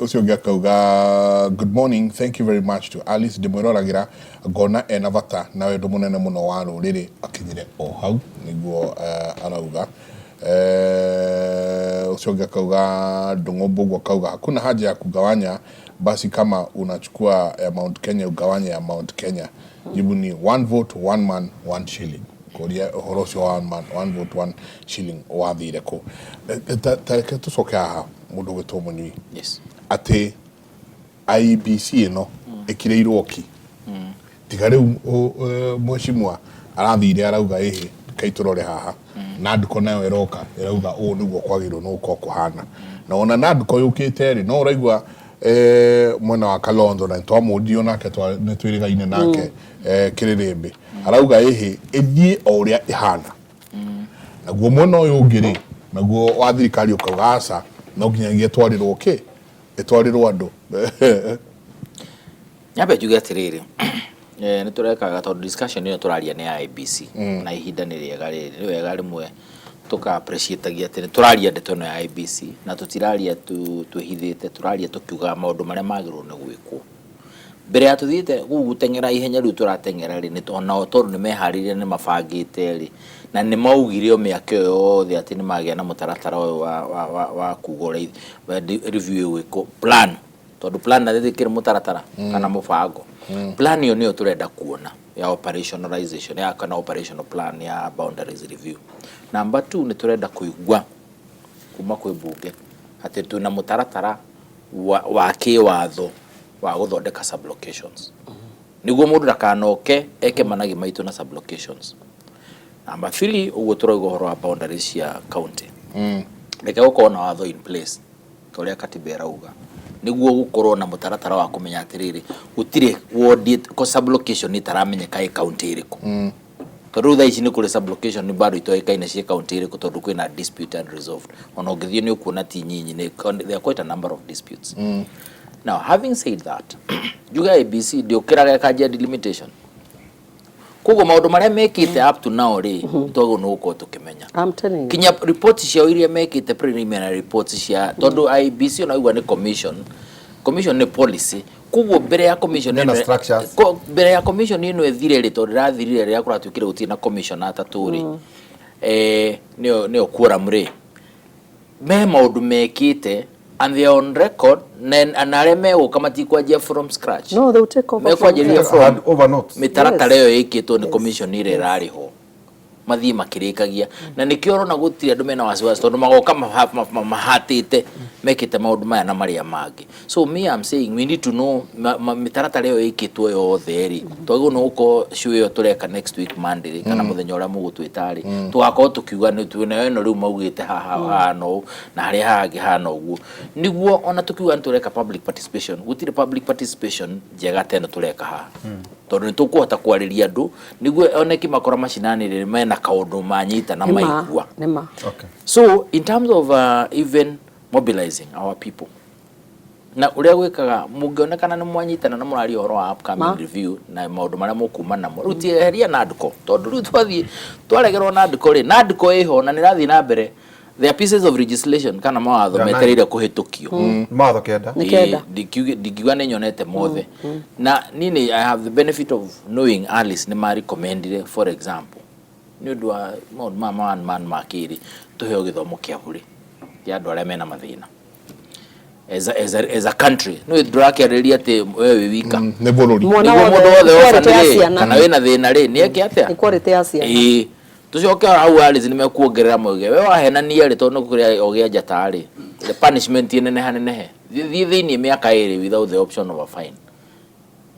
Ũcio ũngĩ akauga, "Good morning, thank you very much to Alice, ndĩmwĩroragĩra ngona ena bata na wendo mũnene mũno wa rũrĩrĩ." Akinyire o hau nĩguo arauga. Ũcio ũngĩ akauga, Ndũng'ũ Mbũgũ akauga, "Hakuna haja ya kugawanya, basi kama unachukua ya Mount Kenya ugawanye ya Mount Kenya. Jibu ni one vote, one man, one shilling." Kũria ũhoro ũcio wa one man, one vote, one shilling wathire kũ? Ta reke tũcoke haha, mũndũ ũgwĩtwo Mũnyui. Yes. Atĩ IEBC ĩno ĩkirĩirwo ki, tiga rĩu mheshimiwa arathire arauga ĩhĩ kai tũrore haha. NADCO nayo ĩroka ĩrauga ũũ nĩguo kwagĩrĩirwo nĩ gũkorwo kũhana, na ona NADCO yũkĩte rĩ, no ũraigua mwena wa Kalonzo na nĩtwamũririe onake, nĩ twĩrĩgaine nake, kĩrĩrĩmbĩ arauga ĩhĩ ĩthiĩ o ũrĩa ĩhana. Naguo mwena ũyũ ũngĩ rĩ, naguo wa thirikari ũkauga aca, no nginyagia ĩtwarĩrwo kĩ, ĩtwarĩrwo andũ. Nyambe njuge atĩrĩrĩ, nĩ tũrekaga tondũ discussion ĩyo tũraria nĩ ya IEBC, na ihinda nĩ rĩega rĩrĩ, nĩ wega rĩmwe tũka appreciate atĩ nĩ tũraria ndeto ĩno ya IEBC na tũtiraria twĩhithĩte, tũraria tũkiugaga maũndũ marĩa magĩrĩirwo nĩ gwĩkwo mbere ya tũthiĩte kũu gũteng'era ihenya rĩu tũrateng'era rĩ. Nĩ onao tondũ nĩ meharĩirie, nĩ mabangĩte rĩ, na nĩ maugire o mĩaka ĩyo yothe atĩ nĩ magĩa na mũtaratara ũyũ wa kuga ũrĩa review ĩgwĩkwo, plan, tondũ plan na thĩ kĩrĩ mũtaratara kana mũbango. Plan ĩyo nĩyo tũrenda kuona ya operationalization ya kana operational plan ya boundaries review. Number two, nĩ tũrenda kũigua kuma kwĩ mbunge atĩ twĩna mũtaratara wa kĩwatho wa gũthondeka sublocations, nĩguo mũndũ ndakanoke eke managi maitũ na sublocations. Number three, ũguo tũrauga ũhoro wa boundaries cia county, reke gũkorwo na watho in place ta ũrĩa katiba ĩrauga, nĩguo gũkorwo na mũtaratara wa kũmenya atĩrĩrĩ, gũtirĩ ward ko sublocation ĩtaramenyeka ĩ county ĩrĩkũ, tondũ rĩu thaa ici nĩ kũrĩ sublocation bado itoĩkaine ciĩ county ĩrĩkũ, tondũ kwĩna dispute unresolved. Ona ũngĩthiĩ nĩ ũkuona ti nyinyi, there are quite a number of disputes. Now, having said that, njuge IEBC ndĩũkĩraga ĩkanjia delimitation, koguo maũndũ marĩa mekĩte up to now rĩ, twagĩrĩirwo nĩ gũkorwo tũkĩmenya I'm telling you. Kinya report ciao iria mekĩte, preliminary reports cia, tondũ IEBC ona igua nĩ commission, commission nĩ policy, koguo mbere ya commission Mena ĩno structures. Mbere ya commission ĩno ĩthire rĩ, tondũ ĩrathirire rĩrĩa kũratuĩkire gũtirĩ na commission atatũ rĩ, nĩyo quorum rĩ, me maũndũ mekĩte and they are on record, na arĩa megũka matikwanjia from scratch. No, they will take over. Mekwanjĩrĩria from Hand over notes. mĩtaratara ĩyo ĩkĩtwo nĩ commission ĩrĩa ĩrarĩ ho, mathiĩ makĩrĩkagia, na nĩkĩo ũrona gũtirĩ andũ mena wasiwasi, tondũ magoka mahatĩte mekĩte maũndũ maya na marĩa mangĩ. So me, I'm saying we need to know mĩtaratara ĩyo ĩkĩtwo yothe rĩ, twagĩrĩirwo nĩ gũkorwo show ĩyo tũreka next week Monday rĩ, kana mũthenya ũrĩa mũgũtwĩta rĩ, tũgakorwo tũkiuga nĩ twĩna ĩno rĩu maugĩte haha hahana ũũ na harĩa hangĩ hahana ũguo, nĩguo ona tũkiuga nĩ tũreka public participation, gũtirĩ public participation njega ta ĩno tũreka haha, tondũ nĩ tũkũhota kwarĩria andũ nĩguo one kĩmakora macinani rĩ, mena kaũndũ manyita na Nĩma, maigua. Nĩma. So in terms of even mobilizing our people na ũrĩa gwĩkaga, mũngĩonekana nĩ mwanyitana na mũraria ũhoro wa upcoming Ma. review na maũndũ marĩa mũkuma namo, rĩu tieheria NADCO, tondũ rĩu twathiĩ twaregerwo NADCO rĩ, NADCO ĩho na nĩ ĩrathiĩ na mbere. There are pieces of legislation kana mawatho There are nine. metereire kũhĩtũkio. Mawatho 9. Nĩ 9. Ĩĩ, ndingiuga nĩ nyonete mothe, na niĩ nĩ I have the benefit of knowing Alice nĩ ma recommendire, for example, nĩ ũndũ wa maũndũ maya ma one man ma kĩrĩ, tũheo gĩthomo kĩa bũrĩ kĩa andũ arĩa mena mathĩna as a country. Nĩ ndũrakĩarĩria atĩ we wĩ wika. Nĩ bũrũri. Mwana Nĩguo wothe, mũndũ wothe equality ya orphan rĩ, ciana. kana wĩna thĩna rĩ, nĩ eke atĩa? Equality ya ciana. Ĩĩ, tũcoke hau Alice nĩ mekuongerera mauge we wahenania rĩ, tondũ nĩ kũrĩa o gĩa njata rĩ, the punishment ĩneneha nenehe, thiĩ thĩiniĩ mĩaka 2 without the option of a fine.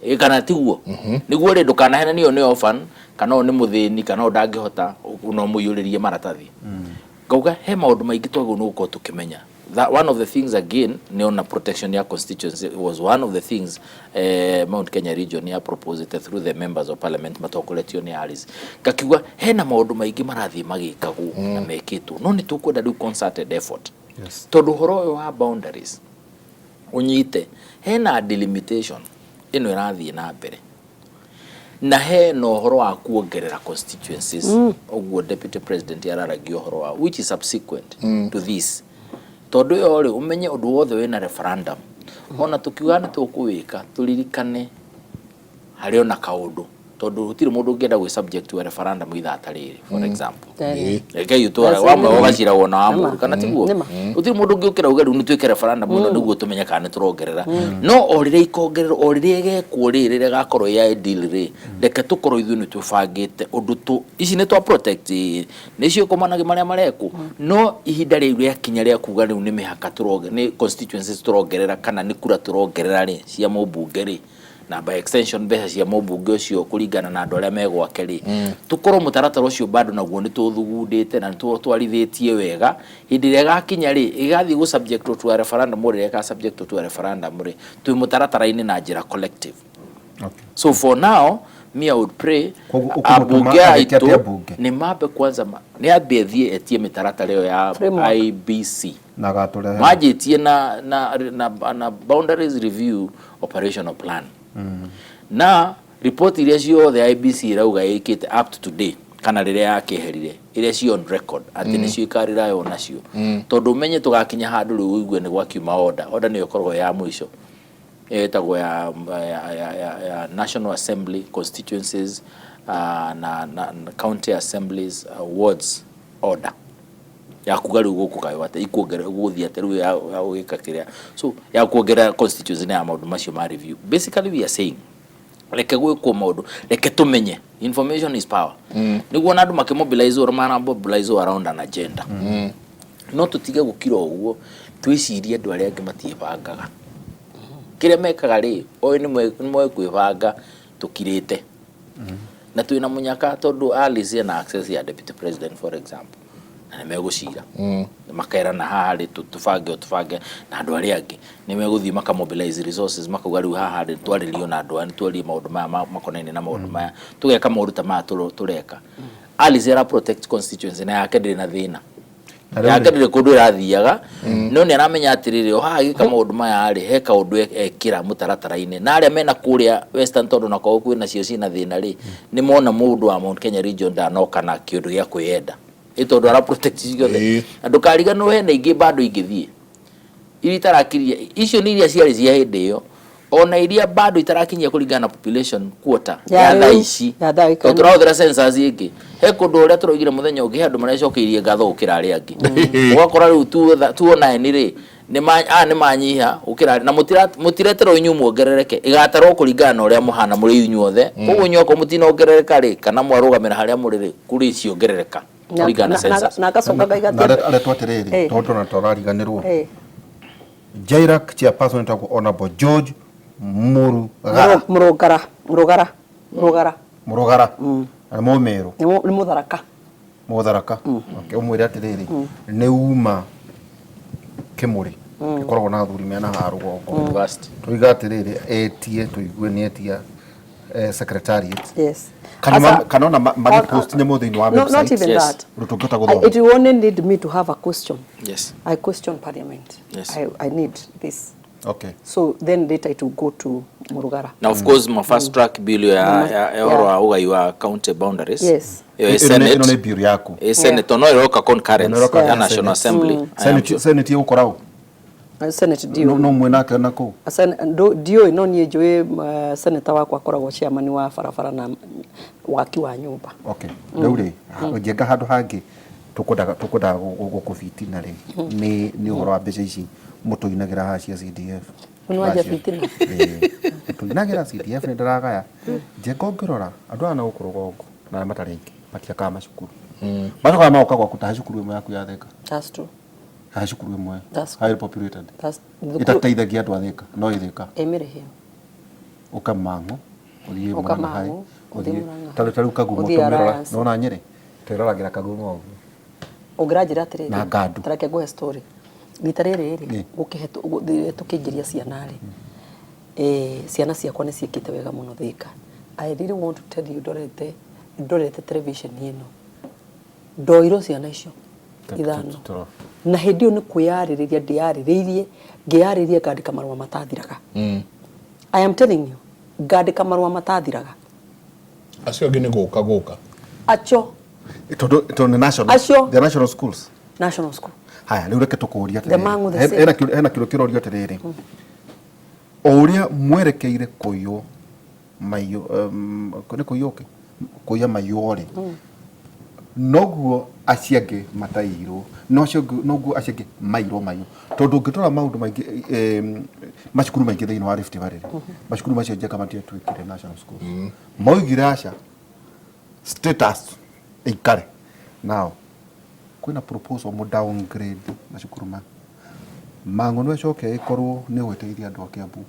Ĩ kana tiguo? Nĩguo rĩ, ndũkanahenanio nĩ orphan kana ũyũ nĩ mũthĩni kana ũyũ ndangĩhota, no mũiyũrĩrie maratathi. Ngauga he maũndũ maingĩ twagĩrĩirwo nĩ gũkorwo tũkĩmenya. That one of the things again nĩ ona protection ya constituency was one of the things Mount Kenya region ya proposed through the members of parliament matongoretio nĩ Alice. Ngakiuga hena maũndũ maingĩ marathiĩ magĩkagwo na mekĩtwo, no nĩ tũkwenda rĩu concerted effort. Yes. Tondũ ũhoro ũyũ wa boundaries ũnyite hena delimitation ĩno ĩrathiĩ na mbere na hena ũhoro wa kuongerera constituencies, ũguo deputy president araragia ũhoro wa, which is subsequent to this, tondũ ĩyo rĩ, ũmenye ũndũ wothe wĩna referendum, ona tũkiuga nĩ tũkũwĩka, tũririkane harĩ ona kaũndũ, tondũ gũtirĩ mũndũ ũngĩenda gwĩ subject to a referendum ithaa ta rĩrĩ, for example. Rekei ũtwara That's wa mwe nĩma. ũgaciragwo na wa Nĩma. mũru kana tiguo? Nĩma. Gũtirĩ mũndũ ũngĩũkĩra uge rĩu nĩ twĩke referendum ĩno nĩguo tũmenye kana nĩ tũrongerera. No o rĩrĩa ikongererwo, o rĩrĩa ĩgekwo rĩ, rĩrĩa ĩgakorwo ya deal rĩ, reke tũkorwo ithuĩ nĩ twĩbangĩte ũndũ tũ ici nĩ twa protect nĩcio ikomanagia marĩa marekwo. No ihinda rĩu rĩakinya rĩa kuga rĩu nĩ mĩhaka tũronge, nĩ constituencies tũrongerera kana nĩ kura tũrongerera rĩ cia mũmbunge rĩ, na by extension mbeca cia mũmbunge ũcio kũringana na andũ arĩa me gwake rĩ, tũkorwo mũtaratara ũcio bado naguo nĩ tũthugundĩte na nĩ tũtwarithĩtie wega. Hĩndĩ ĩrĩa ĩgakinya rĩ, ĩgathiĩ gũ subject to a referendum, rĩrĩa ĩka subject to a referendum rĩ, twĩ mũtaratara-inĩ na njĩra collective. So for now, me, I would pray Koguo ũkũmũtũma ambunge agĩke atĩa aitũ mbunge? nĩ mambe kwanza nĩ ambe athiĩ etie mĩtaratara ĩyo ya Framework. IBC Na agatũrehe. Manjĩtie na boundaries review operational plan na report iria ciothe IBC ĩrauga ĩkĩte up to today kana rĩrĩa yakĩeherire, iria ci on record atĩ nĩcio ikarĩrayo nacio, tondũ ũmenye tũgakinya handũ rĩu ũigue nĩ gwakiuma order. Order nĩyo ĩkoragwo ya mũico, ĩtagwo ya National Assembly constituencies na county assemblies, wards order ya kuga rĩu gũkũ kayũ atĩ ikuongerera gũgũthiĩ atĩ rĩu ya gũgĩka kĩrĩa, so ya kuongerera constituency na ya maũndũ macio ma review. Basically we are saying reke gwĩkwo maũndũ, reke tũmenye, information is power, nĩguo na andũ makĩmobilize ũrĩa mara mobilize around an agenda. No tũtige gũkira ũguo twĩcirie andũ arĩa angĩ matiĩbangaga kĩrĩa mekaga rĩ, oĩ nĩ moĩ kwĩbanga tũkirĩte na twĩna mũnyaka, tondũ Alice ena access ya deputy president, for example, na nĩ megũcira makerana haha rĩ, tũbange o tũbange na andũ arĩa angĩ nĩ megũthiĩ makamobilize resources, makauga rĩu haha rĩ, twarĩrio na andũ aya, nĩ twarie maũndũ maya makonainie na maũndũ maya, tũgeka maũndũ ta maya tũreka. Alice ara protect constituency na yake ndĩrĩ na thĩna. Na rĩu Yake rĩ- ndĩrĩ kũndũ ĩrathiaga, no nĩ aramenya atĩrĩrĩ, o haha agĩka maũndũ maya rĩ, he kaũndũ ekĩra mũtaratara-inĩ, na arĩa mena kũrĩa Western, tondũ nakorwo kwĩna cio ciĩna thĩna rĩ, nĩ mona mũndũ wa Mount Kenya region ndanoka na kĩũndũ gĩa kwĩyenda, ĩ tondũ ara protect ciothe. Na ndũkariganĩrwo hena ingĩ bado ingĩthiĩ iria itarakiria icio, nĩ iria ciarĩ cia hĩndĩ ĩyo, ona iria bado itarakinyia kũringana na population quota ya thaa rĩu, ici, ya thaa tondũ tũrahũthĩra census ĩngĩ. He kũndũ ũrĩa tũroigire mũthenya ũngĩ, he andũ marecokeirie ngatho gũkĩra arĩa angĩ. Ũgakora rĩu 209 rĩ, aya nĩ manyiha gũkĩra na mũtireterwo inyuĩ muongerereke, ĩgatarwo kũringana na ũrĩa mũhana mũrĩ inyuothe. Koguo inyuĩ okorwo mũtinongerereka rĩ, kana mwarũgamĩra harĩa mũrĩ rĩ, kũrĩ ciongerereka kũringana na census. Na agacoka ngaiga Na aretwo atĩrĩrĩ, tondũ na tũrariganĩrwo, Jairak chairperson etagwo Honorable George Murugara. Mũrũngara, Mũrũgara, Mũrũgara. Murugara na nĩ Mũmĩrũ. Nĩ Mũtharaka. Mũtharaka. Okay, ũmwĩre atĩrĩrĩ, nĩ uma Kĩmũrĩ ĩkoragwo na athuri mena haha rũgongo. University. Tũiga atĩrĩrĩ, etie tũigue nĩ etia secretariat kana Asa- kana ona magĩpost nyamũ thĩinĩ wa No, not website even that. ũndũ tũngĩhota I, gũthoma. it will only need me to have a question. I question parliament. I need this. So then later it will go to Murugara. Na of course ma fast track bill ya ũhoro wa ũgai wa county boundaries. Ĩyo ĩ Ĩno Senate. Ĩno nĩ bill yaku. Ĩ Senate no ĩroka concurrence Ĩno ĩroka ya ya National Senate. Assembly. I am sure. Senate ĩgũkora ũ? Senate No ndiũĩ. No mwĩ nake na kũu. Ndiũĩ, no niĩ njũĩ senator wakwa akoragwo chairman wa barabara na waki wa nyũmba. Okay, rĩu rĩ, njenga handũ hangĩ tũkwendaga gũkũbitina rĩ, nĩ ũhoro wa mbeca ici mũtũinagĩra haha cia CDF. Nĩ wanja Cia- bitina. Ĩĩ. Mũtũinagĩra CDF nĩ ndĩragaya njenga. Ũngĩrora andũ aya na gũkũ rũgongo na arĩa matarĩ aingĩ matiakaga macukuru, macokaga magoka gwaku ta he cukuru ĩmwe yaku ya Thika. That's true. Hahe cukuru ĩmwe highly populated That's ĩtateithagia andũ a Thika no ĩ Thika. Ĩmĩrĩ hill. Ũka Mang'u, ũthiĩ Ũka Murang'a High, Mang'u, ũthiĩ ũthiĩ Murang'a. ta rĩu Kagumo Ũthiĩ tũmĩrora Alliance. nona Nyĩrĩ twĩroragĩra Kagumo ũguo. Ũngĩranjĩra atĩrĩrĩ, Na Ngandũ. Ta reke ngũhe story. Rita rĩrĩ rĩ, rĩrĩa tũkĩingĩria ciana rĩ, ciana ciakwa nĩ ciĩkĩte wega mũno Thika. I really want to tell you, ndorete television ĩno, ndoirwo ciana icio ithano. Na hĩndĩ ĩyo nĩ kwĩyarĩrĩria ndĩyarĩrĩirie, ngĩyarĩrĩria ngandĩka marũa matathiraga. I am telling you, ngandĩka marũa matathiraga. Acio angĩ nĩ gũka gũka. Acio. Tondũ nĩ national. Acio. The national schools. National school. Haya, rĩu reke tũkũrie The man with the atĩrĩrĩ. same. Hena kĩũria kĩrorio atĩrĩrĩ. O ũrĩa mwerekeire kũiywo maiyũ, nĩ kũiywo kĩ? Kũiya maiyũ rĩ, noguo acio angĩ mataiyirwo, no acio angĩ, noguo acio angĩ maiyirwo maiyũ. Tondũ ũngĩrora maũndũ maingĩ, macukuru maingĩ thĩinĩ wa Rift Valley rĩ, macukuru macio Njenga matiatuĩkire national schools. Maugire aca, status ĩikare. Now, kwĩna proposal mũ downgrade macukuru ma Mang'u no ĩcoke ĩkorwo nĩ ĩgũteithia andũ a Kiambu.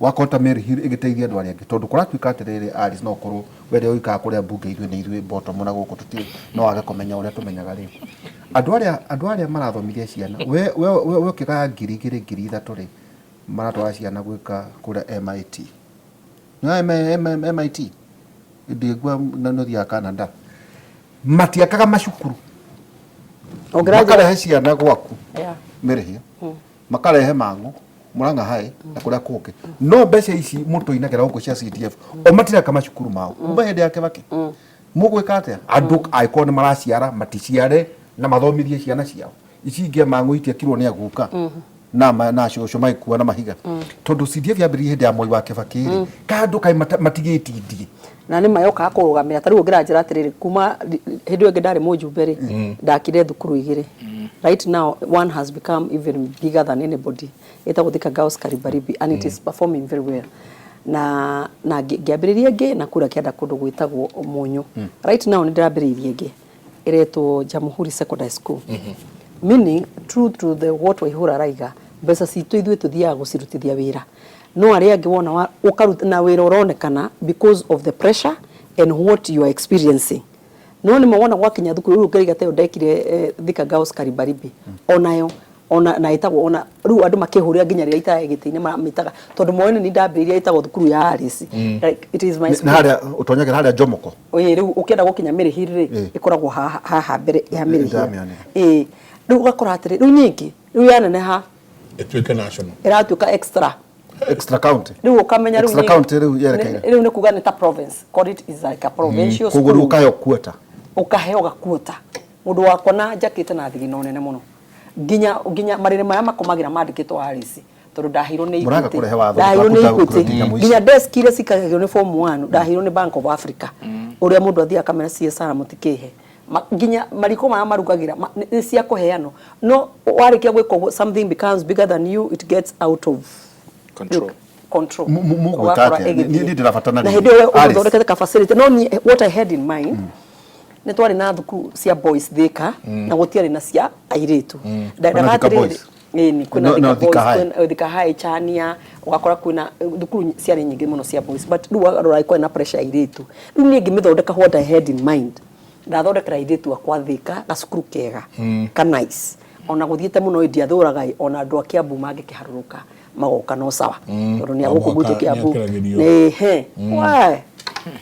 Wakorwo ta Mary Hill ĩgĩteithia andũ arĩa angĩ, tondũ kũratuĩka atĩrĩrĩ, Alice, no ũkorwo we rĩrĩa ũikaraga kũrĩa mbunge ithuĩ nĩ ithuĩ bottom na gũkũ tũtirĩ, no wage kũmenya ũrĩa tũmenyaga rĩ. Andũ arĩa marathomithia ciana, we ũkĩgaya 2000, 3000 rĩ, maratwara ciana gwĩka kũrĩa MIT. Nĩ MIT? Ndĩgua na nĩ ũthiaga Canada. Matiakaga macukuru. Ũngĩranjĩra- Makarehe ciana gwaku. Yeah. Mary Hill. Makarehe Mang'u, Murang'a High na kũrĩa kũngĩ. No mbeca ici mũtũinagĩra gũkũ cia CDF, o matiraka macukuru mao. Kuma hĩndĩ ya Kibaki. Mũgwĩka atĩa? Andũ angĩkorwo nĩ maraciara, maticiare na mathomithie ciana ciao. Ici ingĩ Mang'u itiakirwo nĩ aguka. Na na cũcũ magĩkua na mahiga. Tondũ CDF yambĩrĩirie hĩndĩ ya Moi wa Kibaki rĩ, ka andũ kaĩ matigĩtindie. Na nĩ mayokaga kũrũgamĩra. Ta rĩu ũngĩranjĩra atĩrĩrĩ, kuma hĩndĩ ĩyo ĩngĩ ndarĩ mũjumbe rĩ, ndakire thukuru igĩrĩ. Right now one has become even bigger than anybody. Ĩtagwo Thika Girls Karibaribi and it is performing very well. Na ngĩambĩrĩria ĩngĩ na kũrĩa kĩanda kũndũ gwĩtagwo Mũnyũ. Right now nĩ ndĩrambĩrĩirie ĩngĩ ĩretwo Jamhuri Secondary School. Meaning true to the what Waihura araiga, mbeca citũ ithuĩ tũthiaga gũcirutithia wĩra. No arĩa angĩ wona wa, ũkaruta na wĩra ũronekana because of the pressure and what you are experiencing. No nĩ ma wona gwakinya thukuru rĩu ũngĩraiga ta ĩyo ndekire Thika Girls Karibaribi. Onayo, ona na ĩtagwo ona rĩu andũ makĩhũrĩra nginya rĩrĩa itarĩ gĩtĩ-inĩ mamĩtaga tondũ moĩ nĩ ndambĩrĩirie ĩtagwo thukuru ya Alice. Like, it is my Nĩ school. harĩa ũtonyagĩra harĩa Jomoko. Ĩĩ, rĩu ũkĩenda gũkinya Mary Hill rĩ, ĩkoragwo haha mbere ya Mary Hill. Ndamĩonire. Ĩĩ, rĩu ũgakora atĩrĩ, rĩu nyingĩ, rĩu yaneneha ĩtuĩke national. Ĩratuĩka extra. Extra county. Rĩu ũkamenya rĩu Extra nĩ- county rĩu yerekeire. Rĩu nĩ kuga nĩ ta province. Call it is like a provincial Koguo rĩu school. ũkaheo quarter. Ũkaheo gakuota. Mũndũ wakwa na njakĩte na thigino nene mũno. Nginya marĩrĩ maya makomagĩra mandĩkĩtwo Alice. Tondũ ndaheirwo nĩ Mũraga Equity. kũrehe watho, Ndaheirwo nĩ tũrakuta Equity. gũkũrũtia nyamũ ici. Nginya desk iria cikaragio nĩ form 1, ndaheirwo nĩ Bank of Africa. Ũrĩa mũndũ athiaga akamera CSR mũtikĩhe. Nginya mariko maya marugagĩra, nĩ cia kũheanwo. No warĩkia gwĩka ũguo, something becomes bigger than you, it gets out of Control. Look, control. Mũgwĩka Ũgakora atĩa? ĩgĩthiĩ. Niĩ ndĩrabatara Na rĩrĩ. hĩndĩ ĩyo Alice. ũthondekete ka facility. No niĩ, what I had in mind, nĩ twarĩ na thukuru cia boys Thika, na gũtiarĩ na cia airĩtu. Ndendaga Kwĩna Thika atĩrĩrĩ, Boys? ĩni, kwĩna No, Thika no, Thika Boys, High. kwĩna Thika High, Chania, ũgakora kwĩna thukuru ciarĩ nyingĩ mũno cia boys, but rĩu warora kwarĩ na pressure ya airĩtu. Rĩu niĩ ngĩmĩthondeka what I had in mind. Ndathondekera airĩtu akwa Thika gacukuru kega, ka nice. Ona gũthiĩte mũno ĩ ndiathũraga ĩ, ona andũ a Kiambu mangĩkĩharũrũka magoka no sawa. Tondũ nĩ a gũkũ Mũhaka gwitũ Kiambu. nĩakĩragĩrio. Nĩ, he. Why?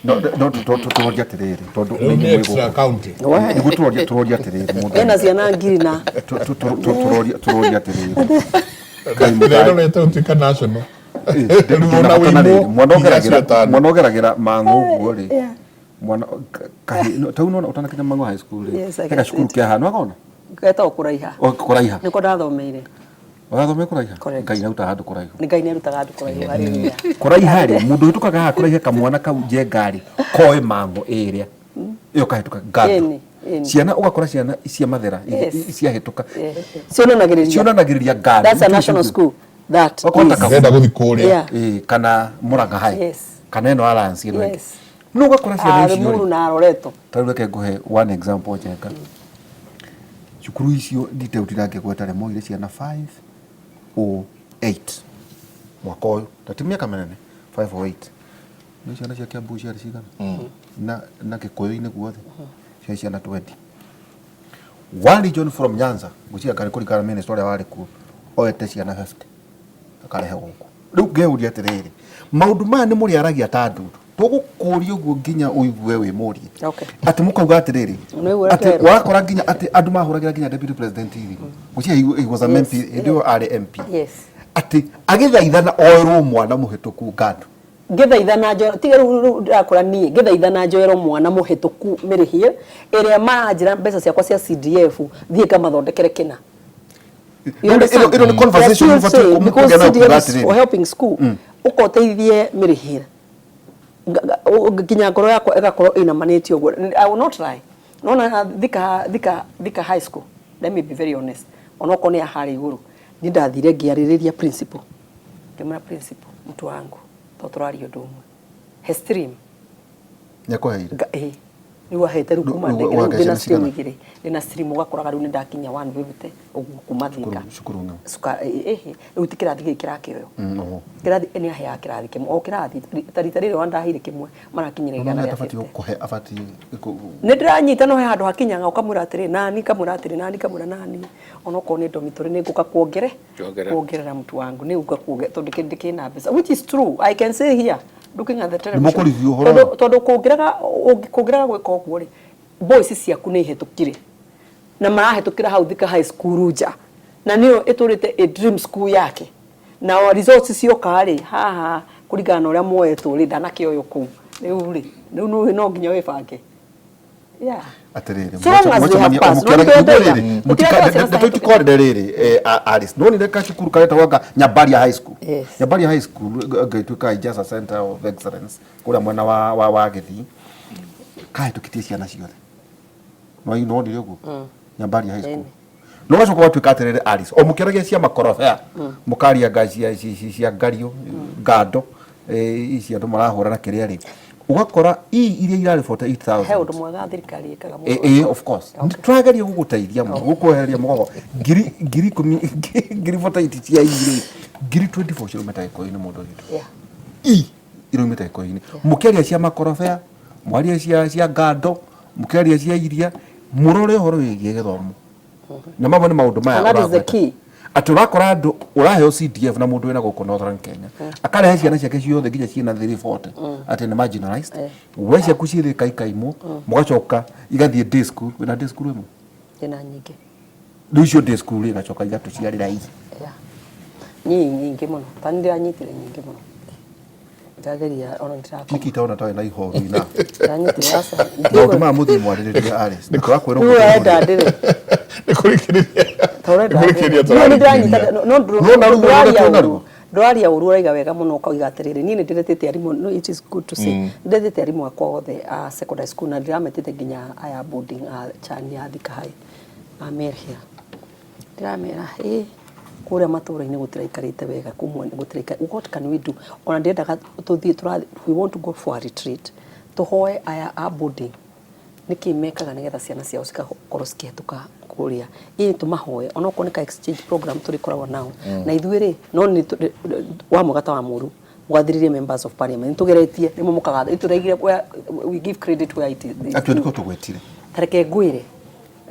No, no, tũroria atĩrĩrĩ, tondũ Rĩu nĩ nĩ mwĩ extra gũkũ. county. Why? Nĩguo tũroria atĩrĩrĩ, mũndũ. Ena ciana ngiri na. Tũroria atĩrĩrĩ. Ngai Ĩrĩa mũthai. ĩrorete ũtuĩka national. Ndĩna Rĩu ona bata na wĩimwo rĩrĩ, mwana iria ũgeragĩra- cio tano. mwana ũgeragĩra Mang'u ũguo rĩ, mwana, kahĩ, no, ta unaona utanakinya Mang'u High School rĩ, Yes, I he can gacukuru see it. ke haha, nĩwakona? Getagwo kũraiha. O, kũraiha. Nĩko ndathomeire. Ũrathomera kũraiha? Correct. Ngai nĩarutaga handũ kũraihu. Nĩ Ngai nĩarutaga handũ kũraihu, hallelujah. Kũraiha rĩ, mũndũ ũhĩtũkaga haha kũraiha kamwana kau njenga rĩ, koĩ Mang'u ĩrĩa. Ĩyo kahĩtũka ngandũ. Ĩni, ĩni. Ciana ũgakora ciana cia mathera, Yes. ciahĩtũka. Yeah. Cionanagĩrĩria. Cionanagĩrĩria ngandũ. That's a national school. That Wakota is. kabu. Ndĩrenda gũthiĩ kũrĩa. Yeah. Ĩĩ, kana Murang'a High. Yes. Kana ĩno Alliance ĩno ĩngĩ. Yes. No ũgakora ciana icio rĩ. Limuru na Loreto. Ta rĩu reke ngũhe one example njenga. Cukuru icio nditeuti ngĩgweta rĩ, moire ciana 508 mwaka ũyũ, na ti mĩaka mĩnene, 508. Nĩ ciana cia Kiambu ciarĩ cigana? Na Gĩkũyũ-inĩ guothe ciarĩ ciana 20. One region from Nyanza, ngwĩciria ngarĩ kũringana na minister ũrĩa warĩ kuo, oete ciana 50 akarehe gũkũ. Rĩu ngeyũria atĩrĩrĩ, maũndũ maya nĩ mũrĩaragia ta ndundu. Tũgũkũria ũguo nginya ũigue wĩ mũrie. Okay. Atĩ mũkauga atĩrĩrĩ, Nĩguo atĩ ũretwo. wakora nginya atĩ andũ mahũragĩra nginya deputy president thimũ. Ngwĩciria he was an MP, hĩndĩ ĩyo arĩ MP. Yes. Atĩ agĩthaithana oerwo mwana mũhĩtũku ngando. Ngĩthaithana njoero, tiga rĩu rĩu ndĩrakũra niĩ, ngĩthaithana njoero mwana mũhĩtũku mĩrĩhie, ĩrĩa maranjĩra mbeca ciakwa cia CDF thiĩ ngamathondekere kĩna. You understand? Ĩno nĩ conversation They are still ũbatiĩ saying, because kũgĩa nayo kuga CDF is atĩrĩrĩ. for helping school, ũkoteithie mĩrĩhĩre. Nginya ngoro yakwa ĩgakorwo ĩinamanĩtie ũguo. I will not lie. Nona Thika, Thika, Thika High School, let me be very honest, onokorwo nĩ ya harĩa igũrũ, niĩ ndathire ngĩarĩrĩria principal. Ngĩmwĩra principal, mtu wangu, to tũraria ũndũ ũmwe. He stream. Nĩakũheire? Ĩĩ. Rĩu ahete rĩu kuma Rĩu ndege, rĩu wahete ndĩna ciana stream cigana? igĩrĩ. Ndĩna stream ũgakoraga rĩu nĩndakinya 150 ũguo kuma Thika. Cukuru ng'ima. Ĩhĩ, rĩu ti kĩrathi gĩkĩ kĩrakĩoywo. Oho. Kĩrathi nĩ aheaga kĩrathi kĩmwe, o kĩrathi, ta rita rĩrĩ ona ndaheire kĩmwe marakinyire No igana nĩ rĩa atabatiĩ 50. gũkũhe, abatiĩ Nĩ ndĩranyita no he handũ hakinyaga ũkamwĩra atĩrĩ nani, ngamwĩra atĩrĩ nani, ngamwĩra nani, onokorwo nĩ dormitory nĩ ngũka kuongere Kuongerera. kuongerera mtu wangu nĩ ngũka kuongerera tondũ kĩndũ kĩna mbeca, which is true, I can say here looking at the television. Nĩmũkũreview ũhoro Tondũ ũyũ? tondũ kũngĩrega kũngĩrega gwĩka ũguo rĩ, boys ciaku nĩ ihĩtũkire na marahĩtũkĩra hau Thika High School nja, na nĩyo ĩtũrĩte a dream school yake, na results cioka rĩ, haha kũringana na ũrĩa moetwo rĩ, ndanakĩoywo kũu rĩu rĩ, rĩu no nginya wĩbange. Yeah. Atĩrĩrĩ, So long as they have passed, no nĩtwendaga. Tũtirenda ciana nĩtũtikorire rĩrĩ, Alice, nĩwonire gacukuru karetagwo anga Nyambaria High School? Yes. Nyambaria High School ĩngĩtuĩka Ijaza Center of Excellence kũrĩa mwena wa Gĩthii, kahĩtũkĩtie ciana ciothe. Nĩwonire ũguo? Nyambaria High School. No gacoka gwatuĩka atĩrĩrĩ, Alice, o mũkĩaragia cia makorobea, mũkaria nga cia ngario, ngando, ici andũ marahũra na kĩrĩa rĩ, ũgakora ii iria irarĩ 48,000. He ũndũ mwega thirikari ĩkaga mũno. Of course. Nĩ tũrageria gũgũteithia mũno, gũkwehereria mũgogo. Ngiri ikũmi, ngiri 48 cia igĩrĩ, ngiri 24 ciraumĩte gĩkũyũ-inĩ mũndũ witũ. Yeah. I iraumĩte gĩkũyũ-inĩ. Mũkĩaria cia makorobea, mwaria cia ngando, mũkĩaria cia iria, mũrore ũhoro wĩgiĩ gĩthomo. Na mamwe nĩ maũndũ maya And that is the ũragweta. key. Atĩ ũrakora andũ ũraheo CDF na mũndũ wĩna gũkũ Northern Kenya, akarehe ciana ciake ciothe nginya ciĩna 340, atĩ nĩ marginalized. We ciaku ciĩ thĩ kaikaimwo, mũgacoka igathiĩ day school. Wĩna day school ĩmwe? Ndĩna nyingĩ. Rĩu icio day school igacoka igatũciarĩra ici. Yeah. Niĩ nyingĩ mũno. Ta nĩ ndĩranyitire nyingĩ mũno. Ndageria ona nĩndĩrakoma. Nĩkĩ itaona ta wĩna ihoru ina? Ndanyitire aca. Maũndũ maya mũthiĩ mwarĩrĩrie, Alice. Na tũrakwĩra Rĩu ũguo ũrenda ndĩrĩ. Nĩ kũrĩkĩrĩria. Ta ũrenda Nĩ kũrĩkĩrĩria ndĩrĩ. No nĩndĩranyita tũrarĩkĩrĩria. no Nĩwona rĩu ũrĩa ndũraria twĩna ũru. ruo? Ndũraria ũru, ũraiga wega mũno ũkauga atĩrĩrĩ, niĩ nĩndĩretĩte arimũ, no it is good to say. Nĩndetĩte arimũ akwa othe a secondary school na ndĩrametĩte nginya aya boarding a Chania a Thika High a Merhia. Ndĩramera, ĩ kũrĩa matũra-inĩ gũtiraikarĩte wega, kũmwe gũtiraika, what can we do? Ona ndĩrendaga tũthiĩ, we want to go for a retreat. Tũhoe aya a boarding nĩkĩ mekaga nĩgetha ciana ciao cigakorwo cikĩhetũka kũrĩa. Ĩ tũmahoe onokorwo nĩ ka exchange program tũrĩkoragwo nao. Na ithuĩ rĩ, no nĩ wa mwega ta wa mũru, mũgathĩrĩrie members of parliament. Nĩtũgeretie, rĩmwe mũkagatha, nĩtũraigire where we give credit where it is Actually, due. nĩkĩo tũgwĩtire. Ta reke ngwĩre,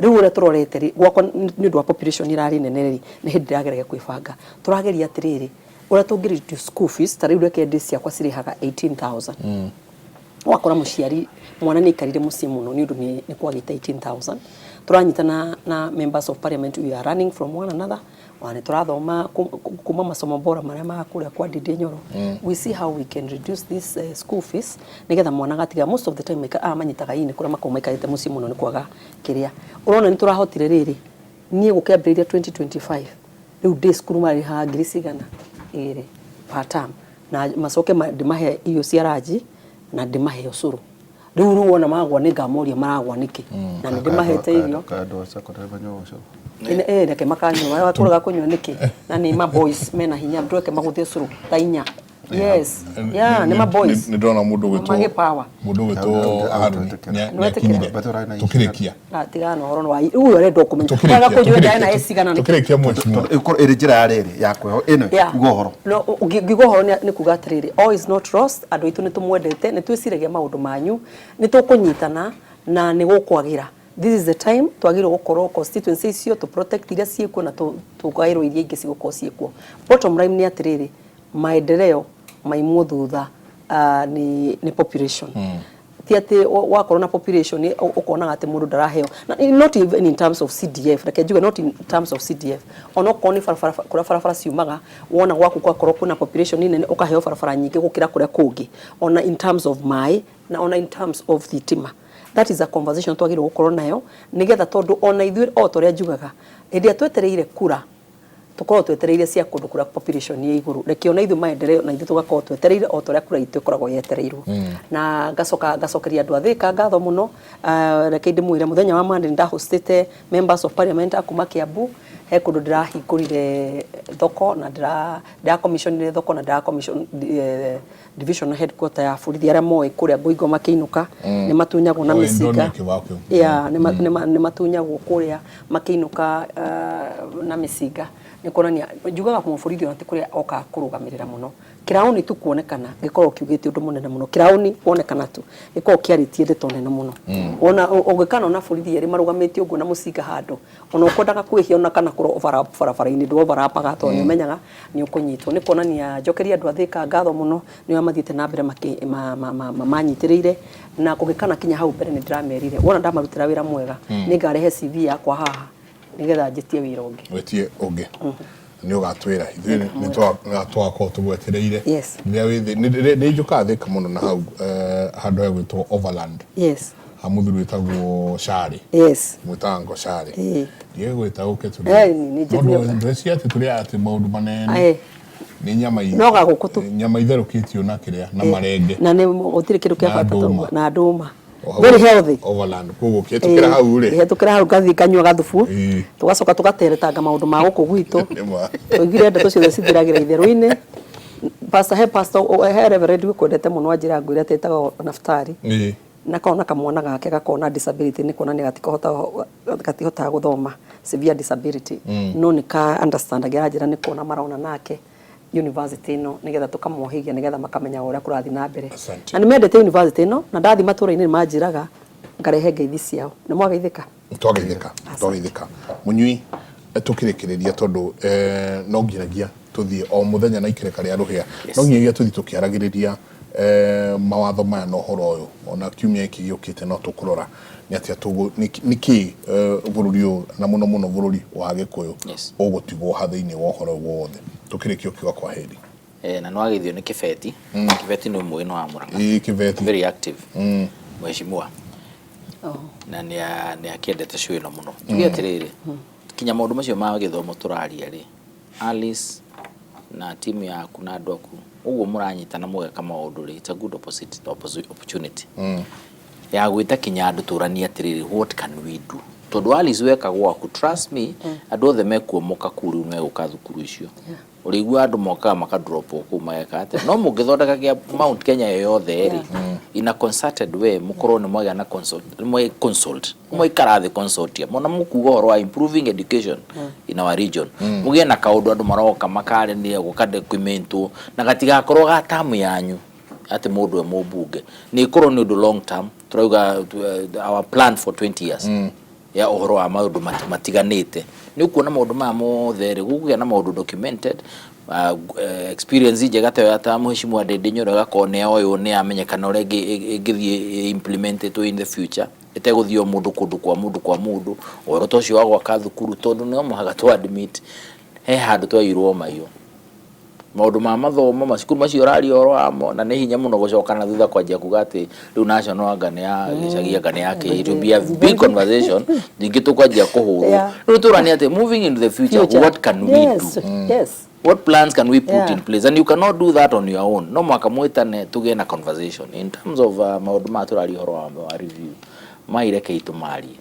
rĩu ũrĩa tũrorete rĩ, gwakwa nĩ ũndũ wa population ĩrarĩ nene rĩ, nĩ hĩndĩ ndĩrageragia kwĩbanga. Tũrageria atĩrĩrĩ, ũrĩa tũngĩ reduce school fees, ta rĩu reke ndĩ ciakwa cirĩhaga 18,000. Ũgakora mũciari, mwana nĩ aikarire mũciĩ mũno nĩ ũndũ nĩ kwagĩte 18,000. Tũranyitana na members of parliament, we are running from one another. Ona nĩ tũrathoma kuma masomo bora marĩa ma kũrĩa kwa Ndindi Nyoro. We see how we can reduce this school fees nĩgetha mwana agatiga. Most of the time manyitaga ini kũrĩa makoragwo maikarĩte mũciĩ mũno nĩ kwaga kĩrĩa. Ũrona nĩ tũrahotire rĩrĩ, niĩ gũkĩambĩrĩria 2025, rĩu ndĩ cukuru marĩhaga ngiri cigana igĩrĩ per term, na macoke ndĩmahe irio cia ranji na ndĩmahe ũcũrũ. Rĩu rĩu wona magwa nĩ ngamoria maragwa nĩkĩ, na nĩ ndĩmahete irio. Andũ a secondary manyuaga ũcũrũ. Reke makanyua, makũraga kũnyua nĩkĩ? Na nĩ ma boys mena hinya, ndweke magũthe ũcũrũ ta inya. Yes. Yeah, nĩ ma boys. Nĩ ndona mũndũ ũgwĩtwo Magĩ power. Mũndũ ũgwĩtwo Haruni nĩakinyire. Tũkĩrĩkia. Tigana na ũhoro wa ũyũ arenda kũmenya. Kwaga kũnjũria ndare na cigana nĩkĩ? Tũkĩrĩkia mheshimiwa. Ĩkorwo ĩrĩ njĩra ya rĩrĩ ya kwĩho ĩno Yeah. uga ũhoro. No, ngiuga ũhoro nĩ kuga atĩrĩrĩ, all is not lost, andũ aitũ nĩ tũmwendete, nĩ twĩciragia maũndũ manyu, nĩ tũkũnyitana na nĩ gũkwagĩra. This is the time twagĩrĩirwo gũkorwo constituency icio tũ protect iria ciĩkuo na tũgaĩrwo iria ingĩ cigũkorwo ciĩkuo. Bottom line nĩ atĩrĩrĩ, maendeleo maimwo thutha. Nĩ population. Ti atĩ wakorwo na population ũkonaga atĩ mũndũ ndaraheo. Na not even in terms of CDF, reke njuge not in terms of CDF, onokorwo nĩ barabara, kũrĩa barabara ciumaga, wona gwaku gwakorwo kwĩna population nene, ũkaheo barabara nyingĩ gũkĩra kũrĩa kũngĩ, ona in terms of maĩ na ona in terms of thitima. That is a conversation twagĩrĩirwo gũkorwo nayo, nĩgetha tondũ ona ithuĩ, o ta ũrĩa njugaga, hĩndĩ ĩrĩa twetereire kura, tũkorwo twetereire cia kũndũ kũrĩa population ĩ igũrũ. Reke ona ithuĩ maendeleo na ithuĩ tũgakorwo twetereire o ta ũrĩa kura itũ ĩkoragwo yetereirwo. Na ngacoka ngacokeria andũ a Thĩka ngatho mũno. Reke ndĩmwĩre, mũthenya wa Monday ndahostĩte members of parliament a kuma Kiambu. He kũndũ ndĩrahingũrire thoko na ndĩra commissionire thoko na ndĩra commission divisional headquarter ya borithi. Arĩa moĩ kũrĩa Ngoingo makĩinũka, nĩ matunyagwo na Oh, mĩcinga. ndonire kĩbao. Yeah, nĩ matunyagwo kũrĩa makĩinũka na mĩcinga. Nĩ kuonania njugaga mũborithi ona ti kũrĩa okaga kũrũgamĩrĩra mũno. Kĩraũni tu kuonekana gĩkoragwo kiugĩte ũndũ mũnene mũno. Kĩraũni kuonekana tu gĩkoragwo kĩarĩtie ndeto nene mũno. Ona ũngĩkana ona borithi erĩ marũgamĩte ũguo na mũcinga handũ, ona ũkwendaga kwĩhia ona kana kũro barabara-inĩ, ndũ overlapaga, tondũ nĩ ũmenyaga nĩ ũkũnyitwo. Nĩ kuonania njokeria andũ a Thĩka ngatho mũno, nĩo mathiĩte na mbere manyitĩrĩire na kũgĩkana kinya hau mbere. Nĩ ndĩramerire wona ndamarutĩra wĩra mwega, nĩ ngarehe CV yakwa haha nĩgetha njĩtie wĩra ũngĩ. Wetie ũngĩ, nĩ ũgatwĩra. Ithuĩ nĩ twakorwo tũgwetereire. Rĩrĩa wĩ nĩ njũkaga Thĩka mũno na hau handũ hegwĩtwo Overland, ha mũthuri wĩtagwo Cari. Mwĩtaga ngo Cari. Ndigĩgwĩta ũke. Ndweciria atĩ tũrĩaga atĩ maũndũ manene. Nĩ nyama No gagũkũ tu. Nyama itherũkĩtio na kĩrĩa na marenge. Na nĩ gũtirĩ kĩndũ kĩa Na bata ta ndũma. ũguo. Na ndũma. O hau. Very healthy. Overland, koguo ũkĩhetũkĩra hau rĩ, Hetũkĩra hau ngathiĩ nganyua gathubu, tũgacoka tũgateretanga maũndũ ma gũkũ gwitũ. Nĩ ma. Tũigire ndeto ciothe cithiragĩra itherũ-inĩ. Pastor, he pastor, he reverend wĩkwendete mũno, anjĩra ngwĩre atĩ etagwo Naftali. Na kona kamwana gake gakona disability, nĩ kuonania gatihotaga gũthoma, severe disability. No nĩ ka understand anjĩra nĩ kuona marona nake university ĩno, nĩgetha tũkamohĩgia, nĩgetha makamenya ũrĩa kũrathiĩ na mbere. Asante. Na nĩ mendete university ĩno, na ndathi matũra-inĩ nĩ manjĩraga ngarehe ngeithi ciao. Nĩ mwageithĩka? Twageithĩka, twageithĩka. Mũnyui, tũkĩrĩkĩrĩria, tondũ no nginyagia tũthiĩ o mũthenya na ikereka rĩa rũhĩa, no nginyagia tũthiĩ tũkĩaragĩrĩria mawatho maya na ũhoro ũyũ. Ona kiumia gĩkĩ gĩũkĩte no tũkũrora nĩ atĩa nĩkĩ bũrũri ũyũ, na mũno mũno bũrũri wa Gĩkũyũ, ũgũtigwo ha thĩinĩ wa ũhoro ũyũ wothe. Tũkĩrĩkia ũkiuga kwa heri. Na nĩwageithio nĩ Kĩbeti. Kĩbeti nĩ ũmwe wa Mũrang'a. Ĩĩ, Kĩbeti. Very active mheshimiwa, na nĩ akĩendete show ĩno mũno. Tuge atĩrĩrĩ, kinya maũndũ macio ma gĩthomo tũraria rĩ, Alice na timu yaku na andũ aku ũguo mũranyitana mũgeka maũndũ rĩ, it's a good opportunity ya gwĩta kinya andũ tũranie atĩrĩrĩ, what can we do? Tondũ Alice weka gwaku, trust me, andũ othe mekuomoka kuu rĩu megũka thukuru icio. Ũrĩigua andũ mokaga makadrop kũu mageka atĩa. No mũngĩthondeka kĩa Mount Kenya yothe rĩ, in a concerted way, mũkorwo nĩ mwagĩa na consult, nĩ mwe consult, mwaikara thĩ consortium, ona mũkuga ũhoro wa improving education in our region, mũgĩe na kaũndũ andũ maroka makarĩnĩria gũkadocumentwo na gatigakorwo ga tamu yanyu atĩ mũndũ e mũmbunge, nĩ ĩkorwo nĩ ũndũ long term. Tũrauga our plan for 20 years ya ũhoro wa maũndũ matiganĩte. Nĩ ũkuona maũndũ maya mothe rĩ, gũkũgĩa na maũndũ documented, experience njega ta ĩyo ya ta mheshimiwa Ndindi Nyoro ĩgakorwo nĩ yoywo, nĩ yamenyekana ũrĩa ĩngĩthiĩ implemented in the future, ĩtegũthiĩ o mũndũ kũndũ kwa mũndũ kwa mũndũ. Ũhoro ta ũcio wa gwaka thukuru, tondũ no mũhaka tũ admit he handũ twairwo maiyũ maũndũ ma mathomo, macukuru macio ũraria ũhoro wamo, na nĩ hinya mũno gũcoka na thutha kwanjia kuga atĩ rĩu national anga nĩ ya gĩcagi, anga nĩ ya kĩ. It will be a big conversation, ningĩ tũkwanjia kũhũrwo. Rĩu tũrania atĩ moving into the future, Future. what can we do? What plans can we put in place? And you cannot do that on your own. No mwaka mwĩtane tũgĩe na conversation in terms of maũndũ maya tũraria ũhoro wa review maireke tũmarie.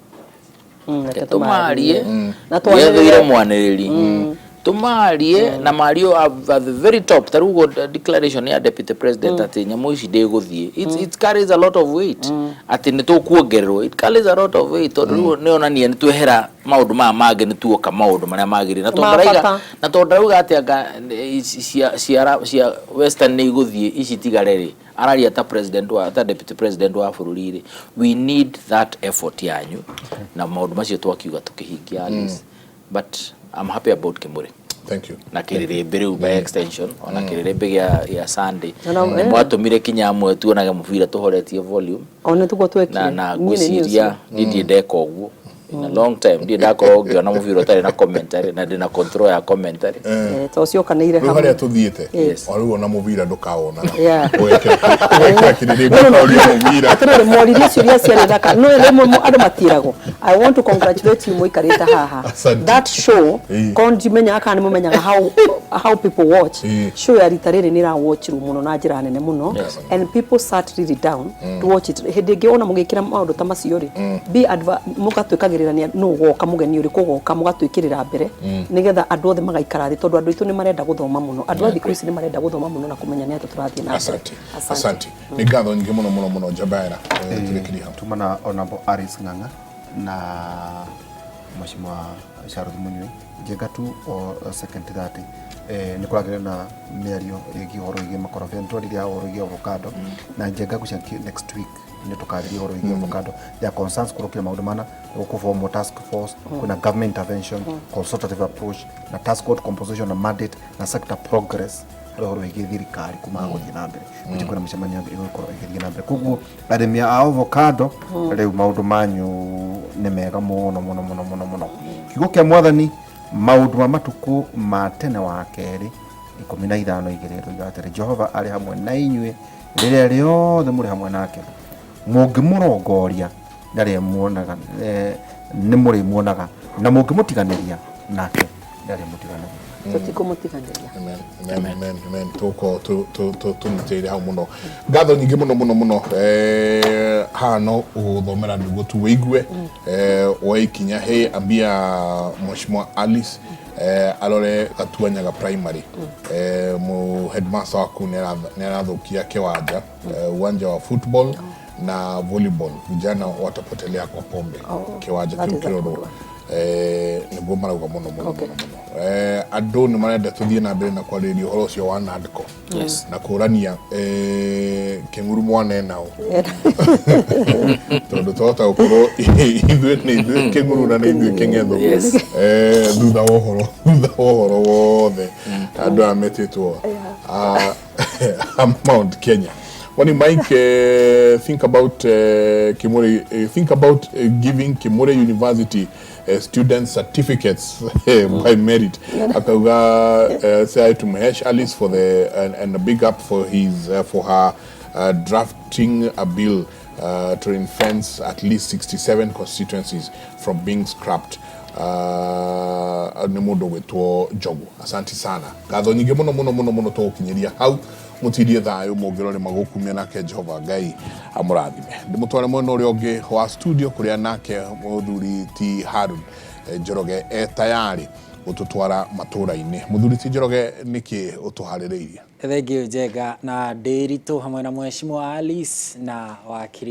Reke Reke tũmarie. Na gethũire twanĩrĩre. Mwanĩrĩri tũmarie na mario at the very top. Ta rĩu ũguo declaration ya deputy president atĩ nyamũ ici ndĩgũthiĩ, it carries a lot of weight, atĩ nĩ tũkuongererwo, it carries a lot of weight, tondũ rĩu nĩ onania nĩ twehera maũndũ maya mangĩ, nĩ tuoka maũndũ marĩa magĩrĩire, na tondũ Ma ndarauga bata. Na tondũ ndarauga atĩ anga ici cia western nĩ igũthiĩ, ici tigare rĩ, araria ta president wa ta deputy president wa bũrũri rĩ, we need that effort yanyu na maũndũ macio twakiuga tũkĩhingia, Alice. But I'm happy about Kimuri. Thank you. Na kĩrĩrĩmbĩ rĩu by extension, ona kĩrĩrĩmbĩ gĩa Sunday Na nĩ mwatũmire kinya amwe tuonage mũbira tũhoretie volume. O nĩ tũguo twekire. Na Niĩ nĩ niĩ ngwĩciria ũcio. niĩ ndirĩ ndeka ũguo in a long time, ndirĩ ndakorwo ngĩona mũbira ũtarĩ na commentary na ndĩna control ya commentary. Eh, to ciokanĩire Rĩu hamwe. harĩa tũthiĩte, Yes. o rĩu ona mũbira ndũkawonaga. Yeah. Ũgekĩra kĩrĩrĩmbĩ No, no, no. ũkaũria mũbira. Atĩrĩrĩ, moririe ciũria ciarĩ thaka no rĩmwe andũ matiragwo. I want to congratulate you mũikarĩte haha. Asante. That show, Ĩĩ. korwo ndimenyaga kana nĩ mũmenyaga how people watch. Ĩĩ. Show ya rita rĩrĩ nĩ ĩrawatchirwo mũno na njĩra nene mũno. Yes. And people sat really down to watch it. Hĩndĩ ĩngĩ ona mũgĩkĩra maũndũ ta macio rĩ, be mũgatwĩkagĩrĩra nĩ nũ ũgoka, mũgeni ũrĩkũ ũgoka, mũgatwĩkĩrĩra mbere nĩgetha andũ othe magaikara thĩ, tondũ andũ aitũ nĩ marenda gũthoma mũno, andũ a thikũ ici nĩ marenda gũthoma mũno na kũmenya nĩ atĩa tũrathiĩ na mbere. Asante. Asante. Nĩ ngatho nyingĩ mũno mũno mũno Njabaera. Tũrĩkĩrie hau. Tumana Honorable Alice Ng'ang'a na Mheshimiwa Charles Munyui njenga tu o second 30, nĩ kũragĩre na mĩario ĩgiĩ ũhoro wĩgiĩ makorobia, nĩ twaririe ũhoro wĩgiĩ avocado na njenga gũcia next week nĩ tũkarĩria ũhoro wĩgiĩ avocado. There are concerns kũrũkire maũndũ mana gũkũbomwo task force, kwĩna government intervention, consultative approach na task force composition na mandate na sector progress, harĩ ũhoro wĩgiĩ thirikari kuma gũthiĩ na mbere gũtirĩ kwĩna mĩcemanio ĩgũkorwo ĩgĩthiĩ na mbere. Koguo arĩmi a avocado, rĩu maũndũ manyu nĩ mega mũno mũno mũno mũno mũno. Kiugo kĩa Mwathani, Maũndũ ma Matukũ ma Tene wa Kerĩ 15:2, ĩroiga atĩrĩ, Jehova arĩ hamwe na inyuĩ rĩrĩa rĩothe mũrĩ hamwe nake, mũngĩmũrongoria ndarĩmuonaga, nĩmũrĩmuonaga, na mũngĩmũtiganĩria nake ndarĩmũtiganagĩria. Tũtikũmũtiganĩria. Amen, amen, amen, amen. Tũgũkorwo tũnyitĩrĩire hau mũno. Ngatho nyingĩ mũno mũno mũno. Haha no gũthomera nĩguo tu wĩigue. Woe ikinya. Hey, ambia Mheshimiwa Alice arore Gatuanyaga Primary. Mu headmaster waku nĩ arathũkia kĩwanja, uwanja wa football na volleyball. Vijana watapotelea kwa pombe. Kĩwanja That kĩu is a kĩrorwo. good one. Nĩguo marauga mũno mũno mũno mũno. Andũ nĩ marenda tũthiĩ na mbere na kwarĩrĩria ũhoro ũcio wa NADCO na kũrania kĩng'uru mwana nao, tondũ twahota gũkorwo ithuĩ nĩ ithuĩ kĩng'uru na nĩ ithuĩ kĩng'etho. Thutha wa ũhoro wothe, andũ aya metĩtwo a Mount Kenya. Wani Mike, think about Kimuri, think about giving Kimuri University students certificates by merit. Akauga say hi to Mahesh Alice for the and a big up for his for her drafting a bill to ring-fence at least 67 constituencies from being scrapped. Nĩ mũndũ gwĩtwo Njogu. Asante sana, ngatho nyingĩ mũno mũno mũno mũno. Tũgũkinyĩria hau, mũtindie thayũ, mũngĩrore magũkumia, nake Jehova Ngai amũrathime. Ndĩmũtware mwena ũrĩa ũngĩ wa studio kũrĩa nake mũthuri ti Harun Njoroge e tayarĩ gũtũtwara matũra-inĩ. Mũthuri ti Njoroge, nĩkĩ ũtũharĩrĩirie? Thengiũ Njenga na Ndĩritũ hamwe na Mheshimiwa Alice na wakiri.